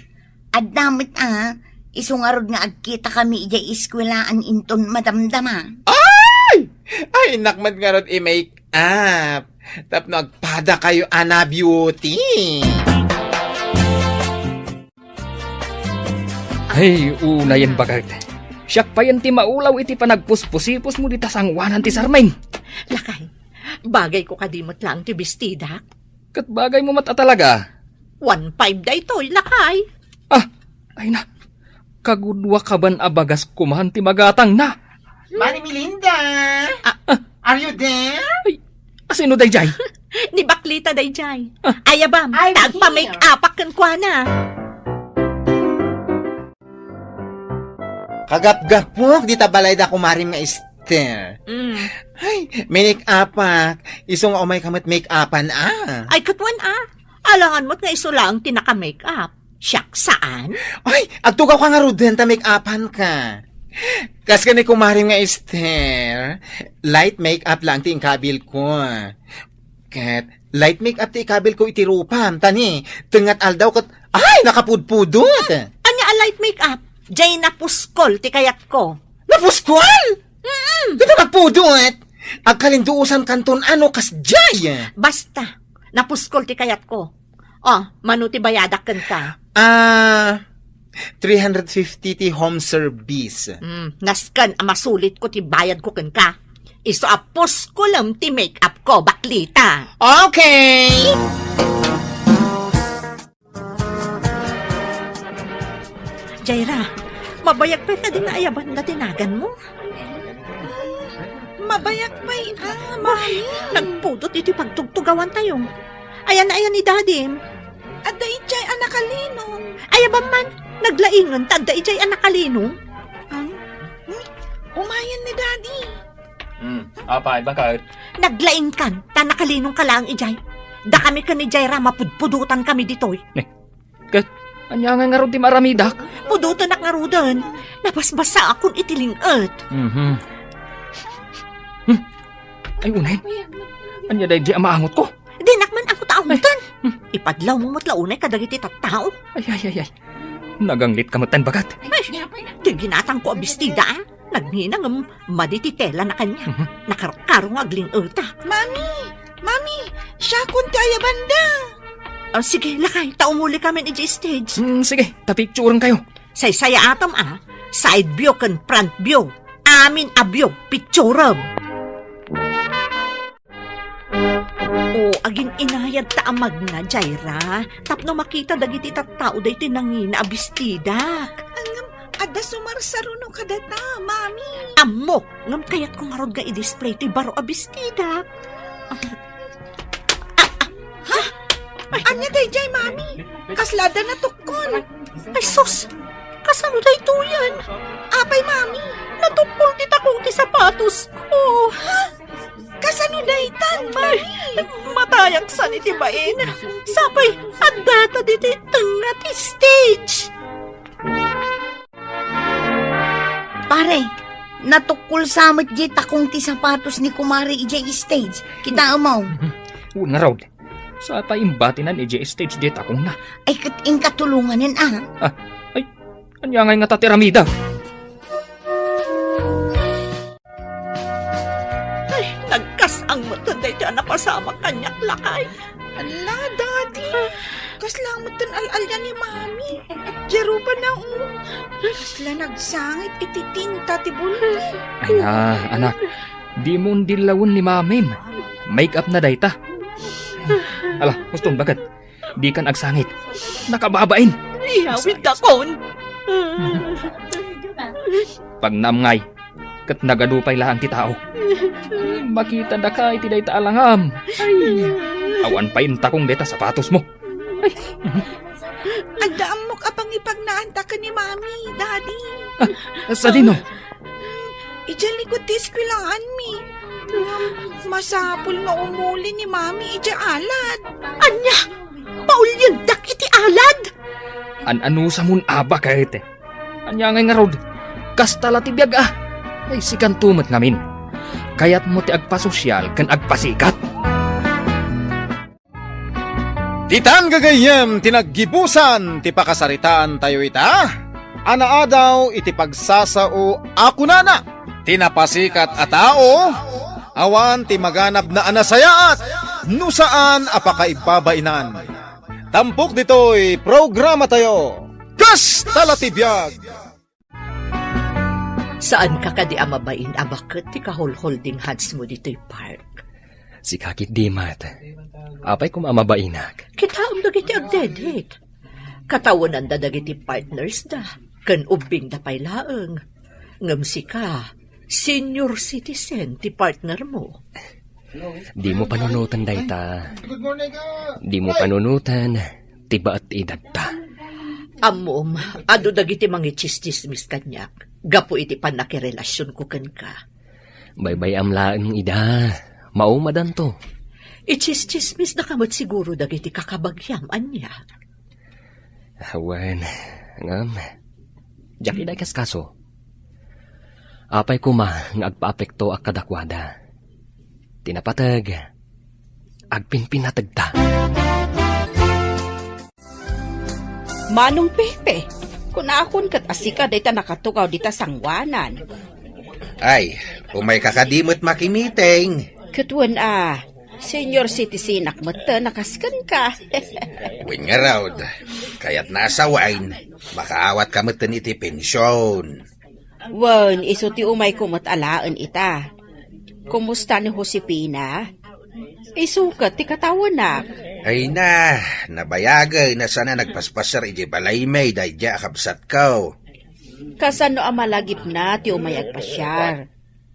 Adda met, ah. Isu ngarud nga agkita kami idiay eskuelaan inton madamdama. Ay! Ay, nak met ngarud i-make up. Tapno agpada kayo, Ana Beauty. Ay, unayen baket. Siak payen ti maulaw iti panagpuspusipos mo dita sangoanan ti sarming. Lakay, bagay ko kadi met laeng ti bestidak? Ket bagay mo met a talaga. One five daytoy, lakay. Ah, ay na. Kagudua kaban a bagas kuman ti magatang na. Mari Melinda! Ah, ah. Are you there? Ay, asino dayjay? Ni Baklita dayjay. Ah. Ayabam, I'm tagpa-make here. Upak kenkuana. Kagapgapok dita balay da kumarim nga Esther. Mm. Ay, minik-apak. Isu nga umay ka met make-upan, ah. Ay, katwan, ah. Alangan met nga isu laeng ti naka-make-up. Siak saan? Ay, agtugaw ka ngaruden ta make-upan ka. Kas ken ni kumarim nga Esther, light make-up lang ti inkabil ko. Ket light make-up ti ikabil ko iti rupam, ta ni, tengnga aldaw ket, ay, nakapudpudot! Ania a light make-up? Jay napuskol ti kayatko. Napuskol? Dita nagpudot. Agkalinduosan kanton ano kasdiay. Basta, napuskol ti kayatko. O, mano ti bayadak kenka? Ah, three hundred fifty ti home service. Hmm, nasken a masulitko ti bayadko kenka. Isu a puskolem ti make-up ko, baklita. Okay! Jaira, mabayag pay kadi nga ayabanda ti naganmo? Mabayag pay, ah, mami. Nagpudot iti pagtugtugawantayo. Ayan, ayan ni Dadim. Adda idiay a nakalinong. Ayaban man, naglaingan ta adda idiay a nakalinong. Ah? Hmm? Umayen ni Daddy. Hmm, apay, baket? Naglaingkan, ta nakalinong ka laeng idiay. Dakami ken ni Jaira, mapudpudotan kami ditoy. Ne, ket, ania ngay ngarud ti maaramidak? Pudotenak ngaruden. Nabasbasaakon iti ling-et. Mhm. Hmm. Ay, unay. Ania daydi a maangotko? Dinak man ammo ta amutan. Ay. Hmm. Ipadlawmo met la unay kadagiti tattao. Ay, ay, ay, ay. Naganglitka metten, baket. Ay, ti ginatangko a bestida, ah. Nagngina ngem madi ti telana kaniak. Mhm. Nakarkaro nga agling-eta. Mami! Mami! Siakon ti ayabanda! Ah, sige, lakay, ta umuli kami idiay stage. Hmm, sige, ta picturen kayo. Saysayaatam, ah. Side view ken front view. Amin a view, picturem. O, agin-inayad ta a magna, Jaira, tapno makita dagiti tattao daytoy nangina a bestidak. Ngem, adda sumarsaruno kadata, Mami. Ammo, ngem kayatko ngarud nga i-display toy baro a bestidak. Ah, ah, ha? Ania daydiay, Mami? Kasla adda natukkol. Ay, sus! Kasano daytoyen? Apay, Mami? Natukkol ti takong ti sapatosko. Ha? Kasano daytan, Mami? Ay, matayak saan iti bain. Sapay, addata ditoy tengnga ti stage. Pare, natukkol sa met diay takong ti sapatos ni Kumare idiay stage. Kitaem mo? Wen ngarud. Sapay imbatinan idiay stage diay takongna. Ay, ket inka tulonganen, ah. Ah, ay, ania ngay ngata ti aramidek? Ay, nagkas-ang met daytoy a napasamak kaniak, lakay. Ala, Daddy. Kasla met ti al-alian ni Mami. Diay rupa na, oh. Kasla nagsangit iti tinta ti bulbul. Ay na, anak. Dimo undillawen ni Mamim. Make-up na dayta. Ala, huston, baket? Dikan agsangit. Nakababain. Iyawiddakon. Pagnaam ngay, ket nagadu pay laeng ti tao. Makitadaka iti dayta a langam. Ay, awan pay intakong dayta sapatosmo. Ay. Adda ammok a pangipagnaanta ken ni Mami, Daddy. Ah, sadino? Idiay likod ti eskwelaanmi. Masapul nga umuli ni Mami idiay alad. Ania? Paulyendak iti alad? An-anusamon a baket? Ania ngay ngarud? Kasta la ti biag, ah. Ay, sikanto met ngamin. Kayatmo ti agpasosial ken agpasikat. Ditan gagayyem ti naggibusan ti pakasaritaantayo ita a naadaw iti pagsasao a kunana, ti napasikat a tao, awan ti maganabna a nasayaat no saan a pakaibabainan. Tampok ditoy programatayo, Kasta la ti Biag! Saanka kadi a mabain a baket ti kaholholding handsmo ditoy park? Sika ketdi met. Apay koma a mabainak? Kitaem dagiti agdedit. Katawenanda dagiti partnersda, ken ubbingda pay laeng. Ngem sika, senior citizen ti partnermo. Dimo panunoten dayta. Dimo panunoten ti baet ti edadta. Ammom, adu dagiti mangitsistsismis kaniak gapu iti pannakirelasionko kenka. Baybay-am laeng ida, maumadanto. Itsistsismisdaka met siguro dagiti kakabagiam, ania? Wen, ngem, diak ida ikaskaso. Apay koma nga agpaapektoak kadakuada? Ti napateg, agpinpinategta. Manong Pepe, kunakon ket a sika dayta nakatugaw dita sangoanan. Ay, umayka kadi met makimiting? Ket wen a, senior citizenak met ta nakasken ka. Wen ngarud, kayatna a sawen, makaawatka metten iti pension. Wen, isu ti umayko met alaen ita. Kumusta ni Josefina? Isu ket ti katawenak. Ay na, nabayagen a saan a nagpaspasiar idiay balaymi daydiay a kabsatko. Kasano a malagipna ti umay agpasiar?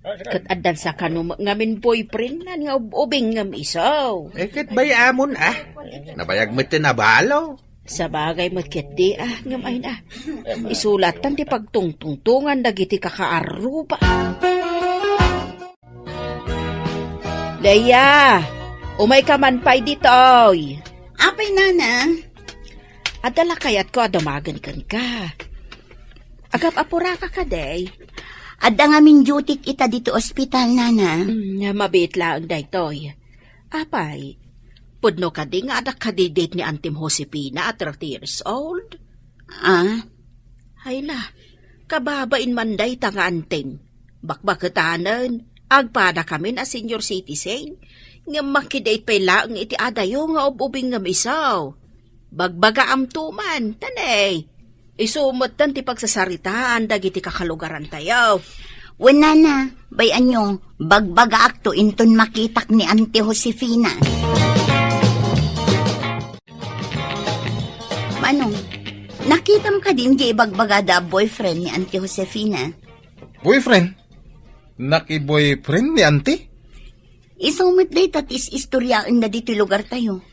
Ket addan sa kano met ngamin boyfriendna nga ub-ubing ngem isu. Eh, ket bay-amon a. Nabayag met ti nabalo. Sabagay met ketdi a, ngem ay na. Isu lattan ti pagtungtungtongan dagiti kakaarruba. Leia, umayka man pay ditoy. Apay, nana? Adda la kayatko a dumagen kenka. Agap-apuraka kadi? Adda ngamin duty ita ditoy ospital, nana. Mm, mabiit laeng daytoy. Apay, pudno kadi nga adda kadi date ni Antim Josefina a thirty years old? Ah? Ay la, kababain man dayta nga antim. Bakbaketanen, agpadakamin a senior citizen. Ngem makidate pay laeng iti adayo nga ub-ubing ngem isu. Bagbagaamto man, tanay. Isu metten ti pagsasaritaan dagiti kakalugarantayo. Wen, nana, bay-anyo, bagbagaakto inton makitak ni Auntie Josefina. Manong, nakitam kadi diay ibagbagada a boyfriend ni Auntie Josefina? Boyfriend? Naki-boyfriend ni Auntie? Isu met dayta ti is-istoriaenna ditoy lugartayo.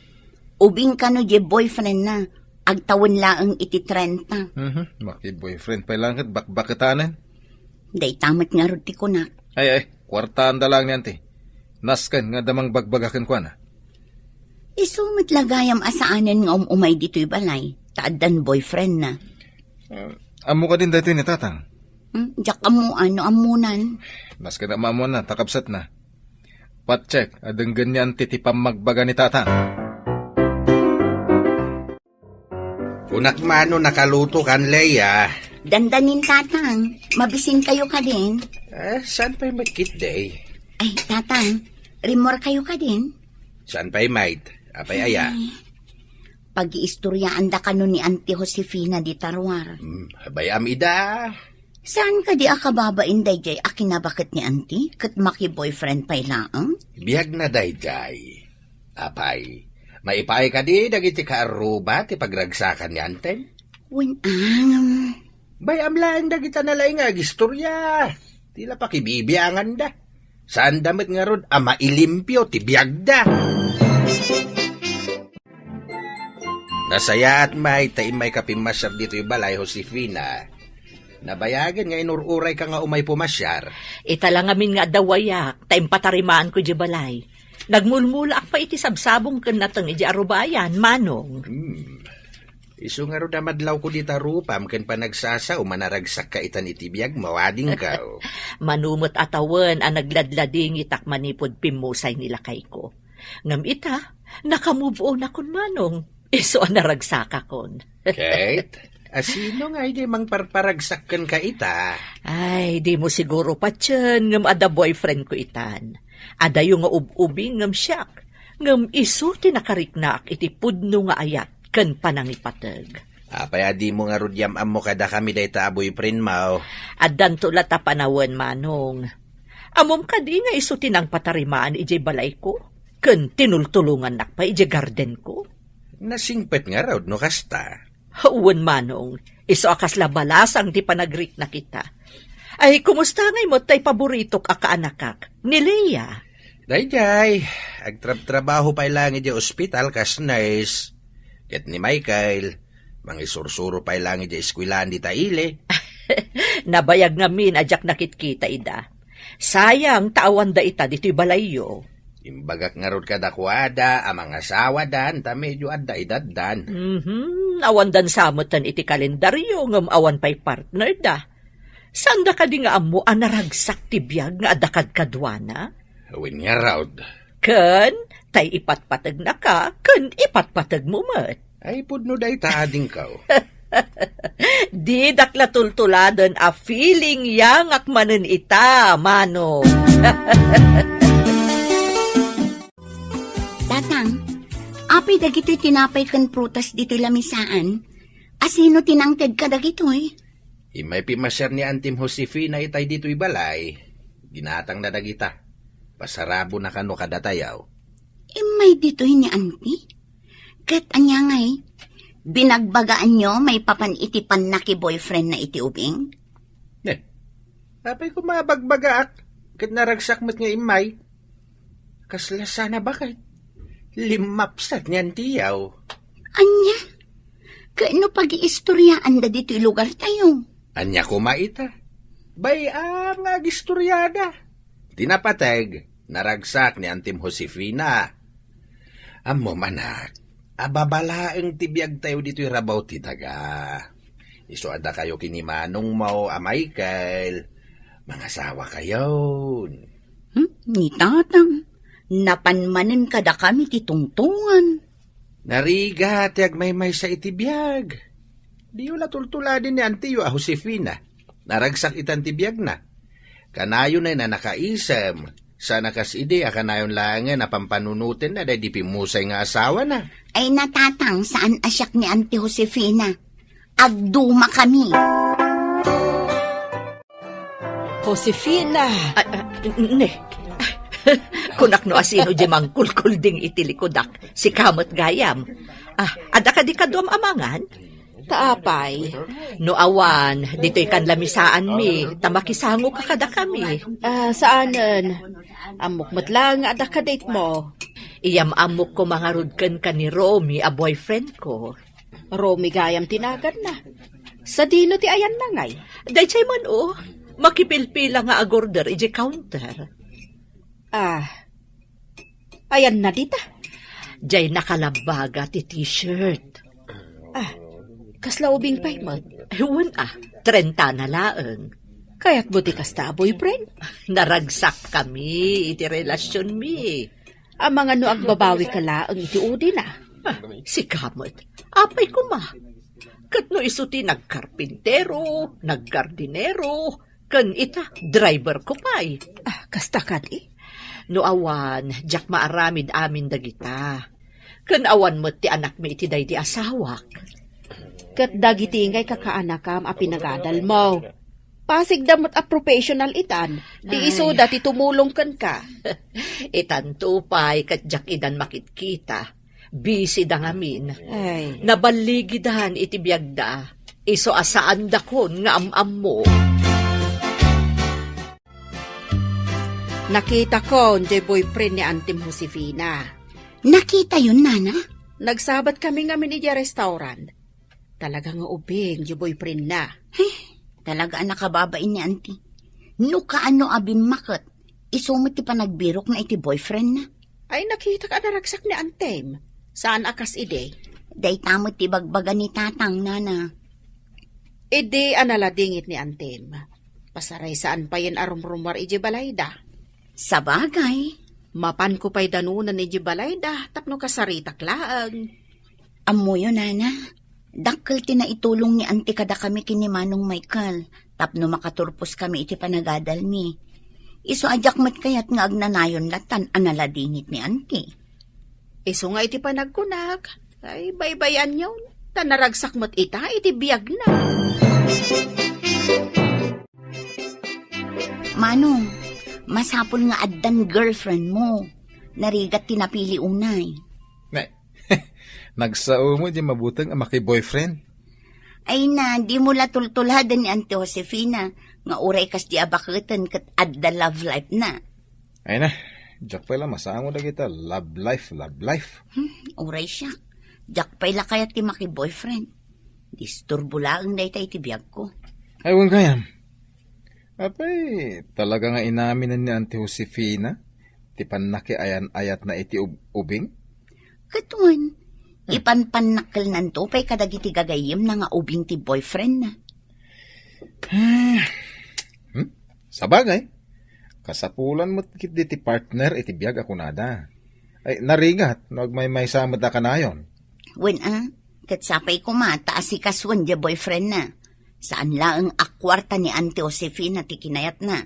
Ubing kano diay boyfriendna, agtawen laeng iti trenta. Mhm, maki-boyfriend pay laeng ket bakbaketanen. Dayta met ngarud ti kunak. Ay, ay, kuartaanda laeng ni Auntie. Nasken nga adda mangbagbaga kenkuana. Isu met la gayam a saanen nga um-umay ditoy balay, ta addan boyfriendna. Ah, ammo kadin daytoy ni Tatang? Hmm, diak ammoan no ammonan. Nasken a maammoanna, ta kabsatna. Patchek a denggen ni Auntie ti pammagbaga ni Tatang. Kunak man no nakalutokan, Leia. Dandanin, Tatang. Mabisinkayo kadin. Ah, saan pay met ketdi? Ay, Tatang, rimmuarkayo kadin? Saan pay met? Apay aya? Ay, pagiistoriaanda kano ni Auntie Josefina dita ruar. Hmm, bay-am ida. Saan kadi a kababain daydiay a kinabaket ni Auntie ket maki-boyfriend pay laeng? Biagna daydiay. Apay, maipaay kadi dagiti kaarruba ti pagragsakan ni Antem? Wen, angam. Bay-am laeng dagita nalaing nga agistoria. Ti la pakibibianganda. Saanda met ngarud a mailimpio ti biagda. Nasayaat met ta immayka pimmasiar ditoy balay, Josefina. Nabayagen nga inur-urayka nga umay pumasiar. Ita la ngamin nga adda wayak, ta impatarimaanko idiay balay. Nagmulmulaak pay iti sabsabong ken nateng idiay arubayan, Manong. Hmm. Isu ngarud a madlawko dita rupam ken panagsasao, manaragsakka itan iti biagmo, adingko. Mano met a tawen a nagladladingitak manipud pimmusay ni lakayko. Ngem ita, naka-move on akon, Manong. Isu a naragsakakon. Kate, a sino nga idi mangparparagsak kenka ita? Ay, dimo siguro patien ngem adda boyfriendko itan. Adayo nga ub-ubing ngem siak. Ngem isu ti nakariknaak iti pudno nga ayat ken panangipateg. Apay a dimo ngarud yam-ammo kadakami dayta a boyfriendmo? Addanto la ta panawen, Manong. Ammom kadi nga isu ti nangpatarimaan idiay balayko, ken tinultulongannak pay idiay gardenko? Nasingpet ngarud no kasta. Wen, Manong, isu a kasla balasang ti panagriknak ita. Ay, kumusta ngay met tay paboritok a kaanakak, ni Lea? Daydiay, agtrabtrabaho pay laeng idiay ospital kas nurse. Ket ni Michael, mangisursuro pay laeng idiay eskuelaan dita ili. Nabayag ngamin a diak nakitkita ida. Sayang ta awanda ita ditoy balayyo. Imbagak ngarud kadakuada a mangasawadan ta medio adda edaddan. Mhm, awandan sa metten iti kalendario ngem awan pay partnerda. Saanda kadi nga ammo a naragsak ti biag nga adda kadkaduana? Wen ngarud. Ken, tay ipatpategnaka, ken ipatpategmo met. Ay, pudno dayta, adingko. Didak la tultuladen a feeling yangak manen ita, Manong. Tatang, apay dagitoy tinapay ken prutas ditoy lamisaan? Asino ti nangted kadagitoy? Immay pimasiar ni Antim Josefina itay ditoy balay. Ginatangna dagita. Pasarabona kano kadatayo. Immay ditoy ni Anti? Ket ania ngay, binagbagaanyo maipapan iti pannaki-boyfriend na iti ubing? Ne, apay koma a bagbagaak, ket naragsak met nga immay. Kasla sana baket. Limmapsat ni Antiyaw. Ania? Ket no pagiistoryaanda ditoy lugartayo? Ania koma ita? Bay-am nga agistoryada. Ti napateg, naragsak ni Antim Josefina. Ammom, anak, a babalaeng ti biagtayo ditoy rabaw ti daga. Isu a dakayo ken ni manongmo a Michael, mangasawakayon. Hmm? Ni Tatang, napan manen kadakami ti tungtongan. Narigat ti agmaymaysa iti biag. Diyo la tultuladen ni antiyo a Josefina. Naragsak itan ti biagna. Kanayon a nakaisem. Saan a kas idi a kanayon laengen a pampanunotenna daydi pimmusay nga asawana. Ay, na, Tatang, saan a siak ni Anti Josefina. Agdumakami. Josefina! Ah, ah, ne. Kunak no asino di mangkulkulding iti likudak. Sika met gayam. Ah, adda kadi kaduam a mangan? Ta apay? No awan, ditoy kan lamisaanmi, ta makisangoka kadakami. Ah, saanen. Ammok met laeng nga adda kaditmo. Iyam-ammok koma ngarud kenka ni Romy a boyfriend ko. Romy gayam ti naganna. Sadino ti ayanna ngay? Daydiay man, o. Makipilpila nga agorder idiay counter. Ah, ayanna dita? Diay nakalabbaga ti t-shirt. Ah, kasla ubing pay met? Wen a, trenta na laeng. Kayatmo ti kasta a boyfriend? Naragsakkami iti relasionmi. Amangan no agbabawika laeng iti udina. Ah, sika met. Apay koma. Ket no isu ti nagkarpintero, naggardinero, ken ita, driver ko pay. Ah, kasta kadi? No awan, diak maaramid amin dagita. Ken awan met ti anakmi iti daydi asawak. Ket dagiti ngay kakaanakam a pinagadalmo. Pasigda met a professional itan, ti Ay. isuda ti tumulong kenka. Itanto pay ket diak idan makitkita. Busy da ngamin. Ay. Naballigidan iti biagda. Isu a saandakon nga am-ammo. Nakitakon diay boyfriend ni Antim Josefina. Nakitayon, nana? Nagsabat kami ngamin idiay restaurant. Talaga nga ubing diay boyfriendna. He, talaga a nakababain ni Anti. No kaano a bimmaket, isu met ti panagbirokna iti boyfriendna. Ay, nakitak a naragsak ni Antem. Saan a kas idi? Dayta met ti bagbaga ni Tatang, nana. Idi a naladingit ni Antem, pasaraysaanna payen a rumrumuar idiay balayda. Sabagay. Mapanko pay danunan idiay balayda tapno kasaritak laeng. Ammoyo, nana, dakkel ti naitulong ni Anti kadakami ken ni Manong Michael tapno makaturposkami iti panagadalmi. Isu a diak met kayat nga agnanayon latan a naladingit ni Anti. Isu nga iti panagkunak, ay, baybay-anyon, ta naragsak met ita iti biagna. Manong, masapul nga addan girlfriendmo. Narigat ti napili unay. Ne, nagsao met diay mabuteng a maki-boyfriend. Ay na, dimo la tultuladen ni Auntie Josefina nga uray kasdi a baketen ket adda love life na. Ay na, diak pay la masango dagita love life, love life. Hmm, uray siak. Diak pay la kayat ti maki-boyfriend. Disturbo laeng dayta iti biagko. Ay, wen gayam. Apay, talaga nga inaminen ni Auntie Josefina ti pannakiayan-ayatna iti ub-, ubing? Ket wen, hmm, ipanpannakkelnanto pay kadagiti gagayyemna nga ubing ti boyfriendna. Hmm? Sabagay, kasapulan met ketdi ti partner iti biag a kunada. Ay, narigat no agmaymaysa met a kanayon. Wen a, Ket sapay koma ta asikasuen diay boyfriendna. Saan laeng a kuarta ni Auntie Josefina ti kinayatna.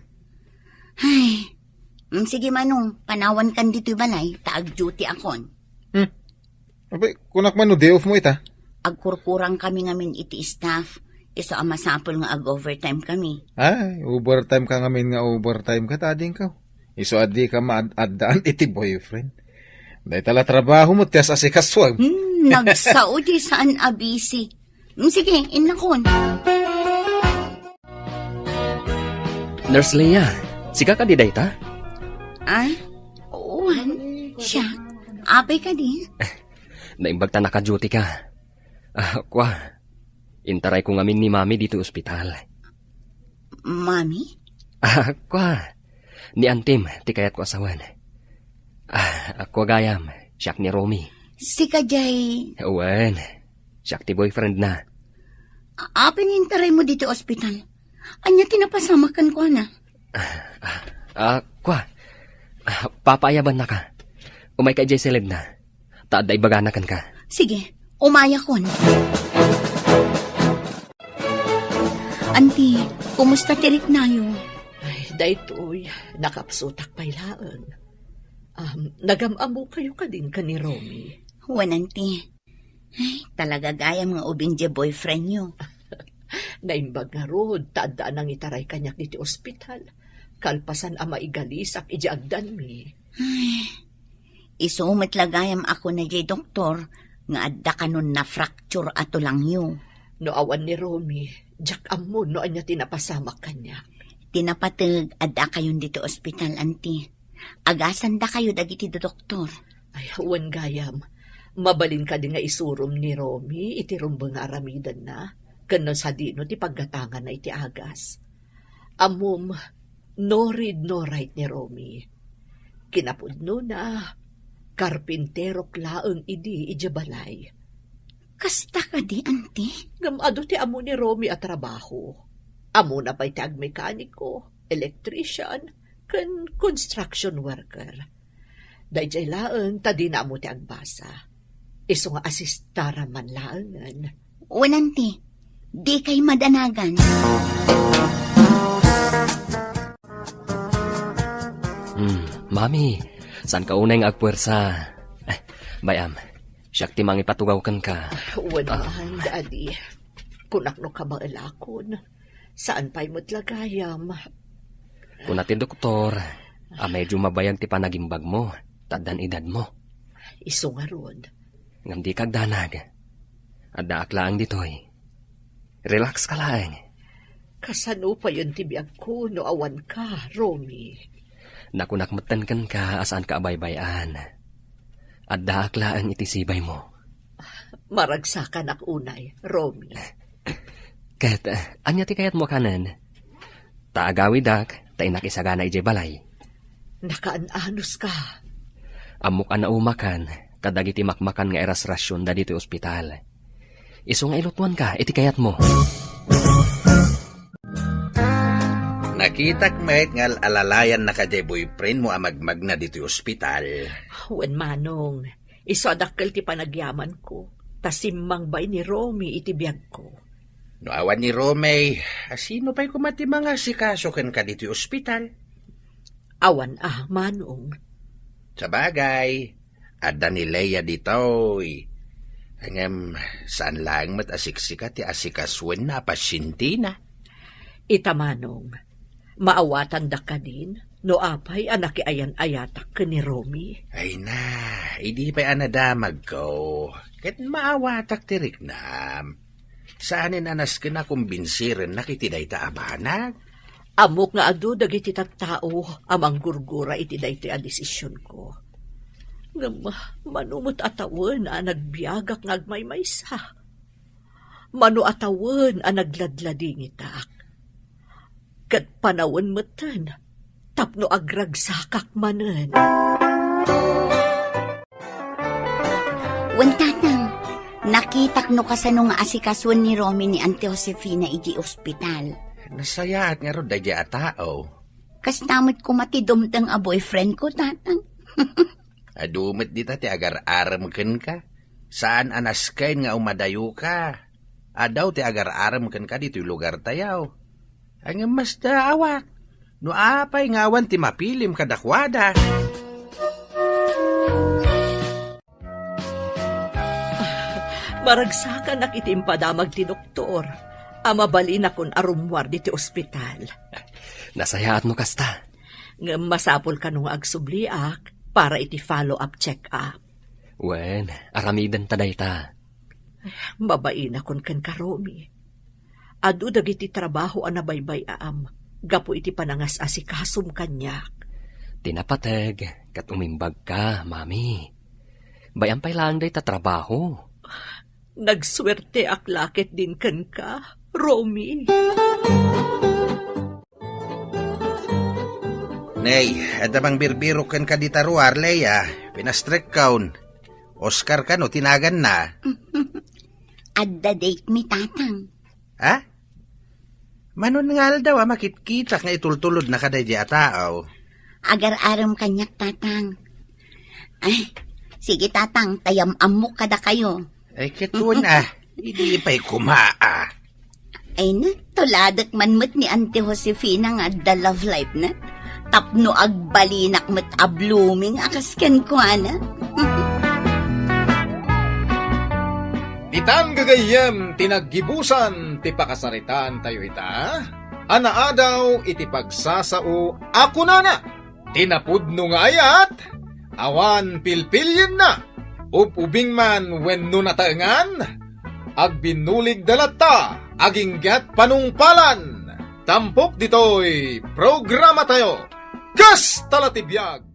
Ay, mm, sige, Manong, panawankan ditoy balay, ta ag-duty akon. Hmm. Apay, kunak man no day off mo ita? Agkurkurang kami ngamin iti staff. Isu a masapul nga ag-overtime kami. Ay, overtime ka ngamin nga overtime ka, tadingko. Isu a dika maad-addaan iti boyfriend. Dayta la trabaho mo, ti as-asikasuem. Hmm, nagsao diay saan a busy. Hmm, sige, innakon. Nurse Leah, sika kadi dayta? Ah? Oo, siak. Apay kadi? Naimbag ta naka-duty ka. Ah, kwa. Intarayko ngamin ni Mami ditoy ospital. Mami? Ah, kwa. Ni Antim, ti kayatko a sawen. Ah, kwa gayam, siak ni Romy. Sika diay? Wen, siak ti boyfriendna. A-, apay nga intaraymo ditoy ospital? Ania ti napasamak kenkuana? Ah, ah, ah, kwa. Ah, papaayabannaka. Umayka idiay siledna. Ta adda ibagana kenka. Sige, umayakon. Anti, kumusta ti riknayo? Ay, daytoy, nakapsutak pay laeng. Um, nagam-ammokayo kadin ken ni Romy? Wen, Anti. Ay, talaga gayam nga ubing diay boyfriendyo. Naimbag ngarud, ta adda a nangitaray kaniak ditoy ospital. Kalpasan a maigalisak idiay agdanmi. Ay, isu met la gayam a kuna diay doktor nga adda kanon na-fracture a tulangyo. No awan ni Romy, diak ammo no ania ti napasamak kaniak. Ti napateg, adda kayon ditoy ospital, Anti. Agasandakayo dagiti doktor. Ay, wen gayam. Mabalin kadi nga isurom ni Romy iti rumbeng nga aramidenna, ken no sadino ti paggatanganna iti agas. Ammom, no read, no write ni Romy. Kinapudnona, karpinterok laeng idi idiay balay. Kasta kadi, Anti? Ngem adu ti ammo ni Romy a trabaho. Ammona pay ti agmekaniko, electrician, ken construction worker. Daydiay laeng ta dina ammo ti agbasa. Isu nga asistaram man laengen. Wen, Anti, dikay madanagan. Hmm, Mami, saanka unay nga agpuersa? Eh, bay-am, siak ti mangipatugaw kenka. Wen man, Daddy. Kunak no kabaelakon. Saan pay met la gayam. Kuna ti doktor a medyo mabayag ti panagimbagmo, ta addan edadmo. Isu ngarud. Ngem dika agdanag. Addaak laeng ditoy. Relax ka laeng. Kasano payen ti biagko no awanka, Romy? Nakunak metten kenka a saanka a baybay-an. Addaak laeng iti sibaymo. Maragsakanak unay, Romy. Ket, eh, ania ti kayatmo a kanen? Ta agawidak, ta innak isagana idiay balay. Nakaan-anos ka. Ammok a naumakan kadagiti makmakan nga irasrasionda ditoy ospital. Isu nga ilutuanka iti kayatmo. Nakitak met nga al-alalayanna kadiay boyfriendmo a magmagna ditoy ospital. Wen, Manong. Isu a dakkel ti panagyamanko, ta simmangbay ni Romy iti biagko. No awan ni Romy, a sino pay koma ti mangasikaso kenka ditoy ospital? Awan a, Manong. Sabagay, adda ni Leia ditoy. Ngem, saan laeng met a siksika ti asikasoenna a pasientina. Ita, Manong, maawatandak kadin no apay a nakiayan-ayatak ken ni Romy? Ay na, idi pay a nadamagko, ket maawatak ti riknam. Saanen a nasken a kumbinsirennak iti dayta a banag. Ammok nga adu dagiti tattao a manggurgura iti daytoy a desisionko. Ngem mano met a tawen a nagbiagak nga agmaymaysa. Mano a tawen a nagladladingitak. Ket panawen metten tapno agragsakak manen. Wen, Tatang, nakitak no kasano nga asikasuen ni Romy ni Auntie Josefina idiay ospital. Nasayaat ngarud daydiay a tao. Kasta met koma ti dumteng a boyfriend ko, Tatang. Adu met dita ti agar-arem kenka. Saan a nasken nga umadayoka. Adaw ti agar-arem kenka ditoy lugartayo. Ngem masda awak, no apay nga awan ti mapilim kadakuada. Maragsakanak iti impadamag ti doktor a mabalinakon a rummuar ditoy ospital. Nasayaat no kasta. Ngem masapul kano nga agsubliak para iti follow-up check-up. Wen, aramidenta dayta. Mabainakon kenka, Romy. Adu dagiti trabaho a nabaybay-am gapu iti panangas-asikasom kaniak. Ti napateg ket umimbagka, Mami. Bay-am pay laeng dayta trabaho. Nagsuerteak la ketdin kenka, Romy. Nay, adda mangbirbirok kenka dita ruar, Lea. Pinastrekkon. Oscar kano ti naganna. Adda date mi, Tatang. Ha? Manon nga aldaw a makitkitak nga itultulodna kadaydi a tao? Agar-arem kaniak, Tatang. Ay, sige, Tatang, ta yam-ammok kadakayo. Ay, ketun a. Idi pay kuma a. Ay na, tuladek man met ni Auntie Josefina nga adda love life na. Tapno agbalinak met a blooming a kas kenkuana. Ditan gagayyem ti naggibusan ti pakasaritaantayo ita, a naadaw iti pagsasao a kunana, ti napudno nga ayat, awan pilpilienna, ub-ubing man wenno nataengan, agbinnuligda latta aginggat panungpalan. Tampok ditoy programatayo, Kasta la ti biag!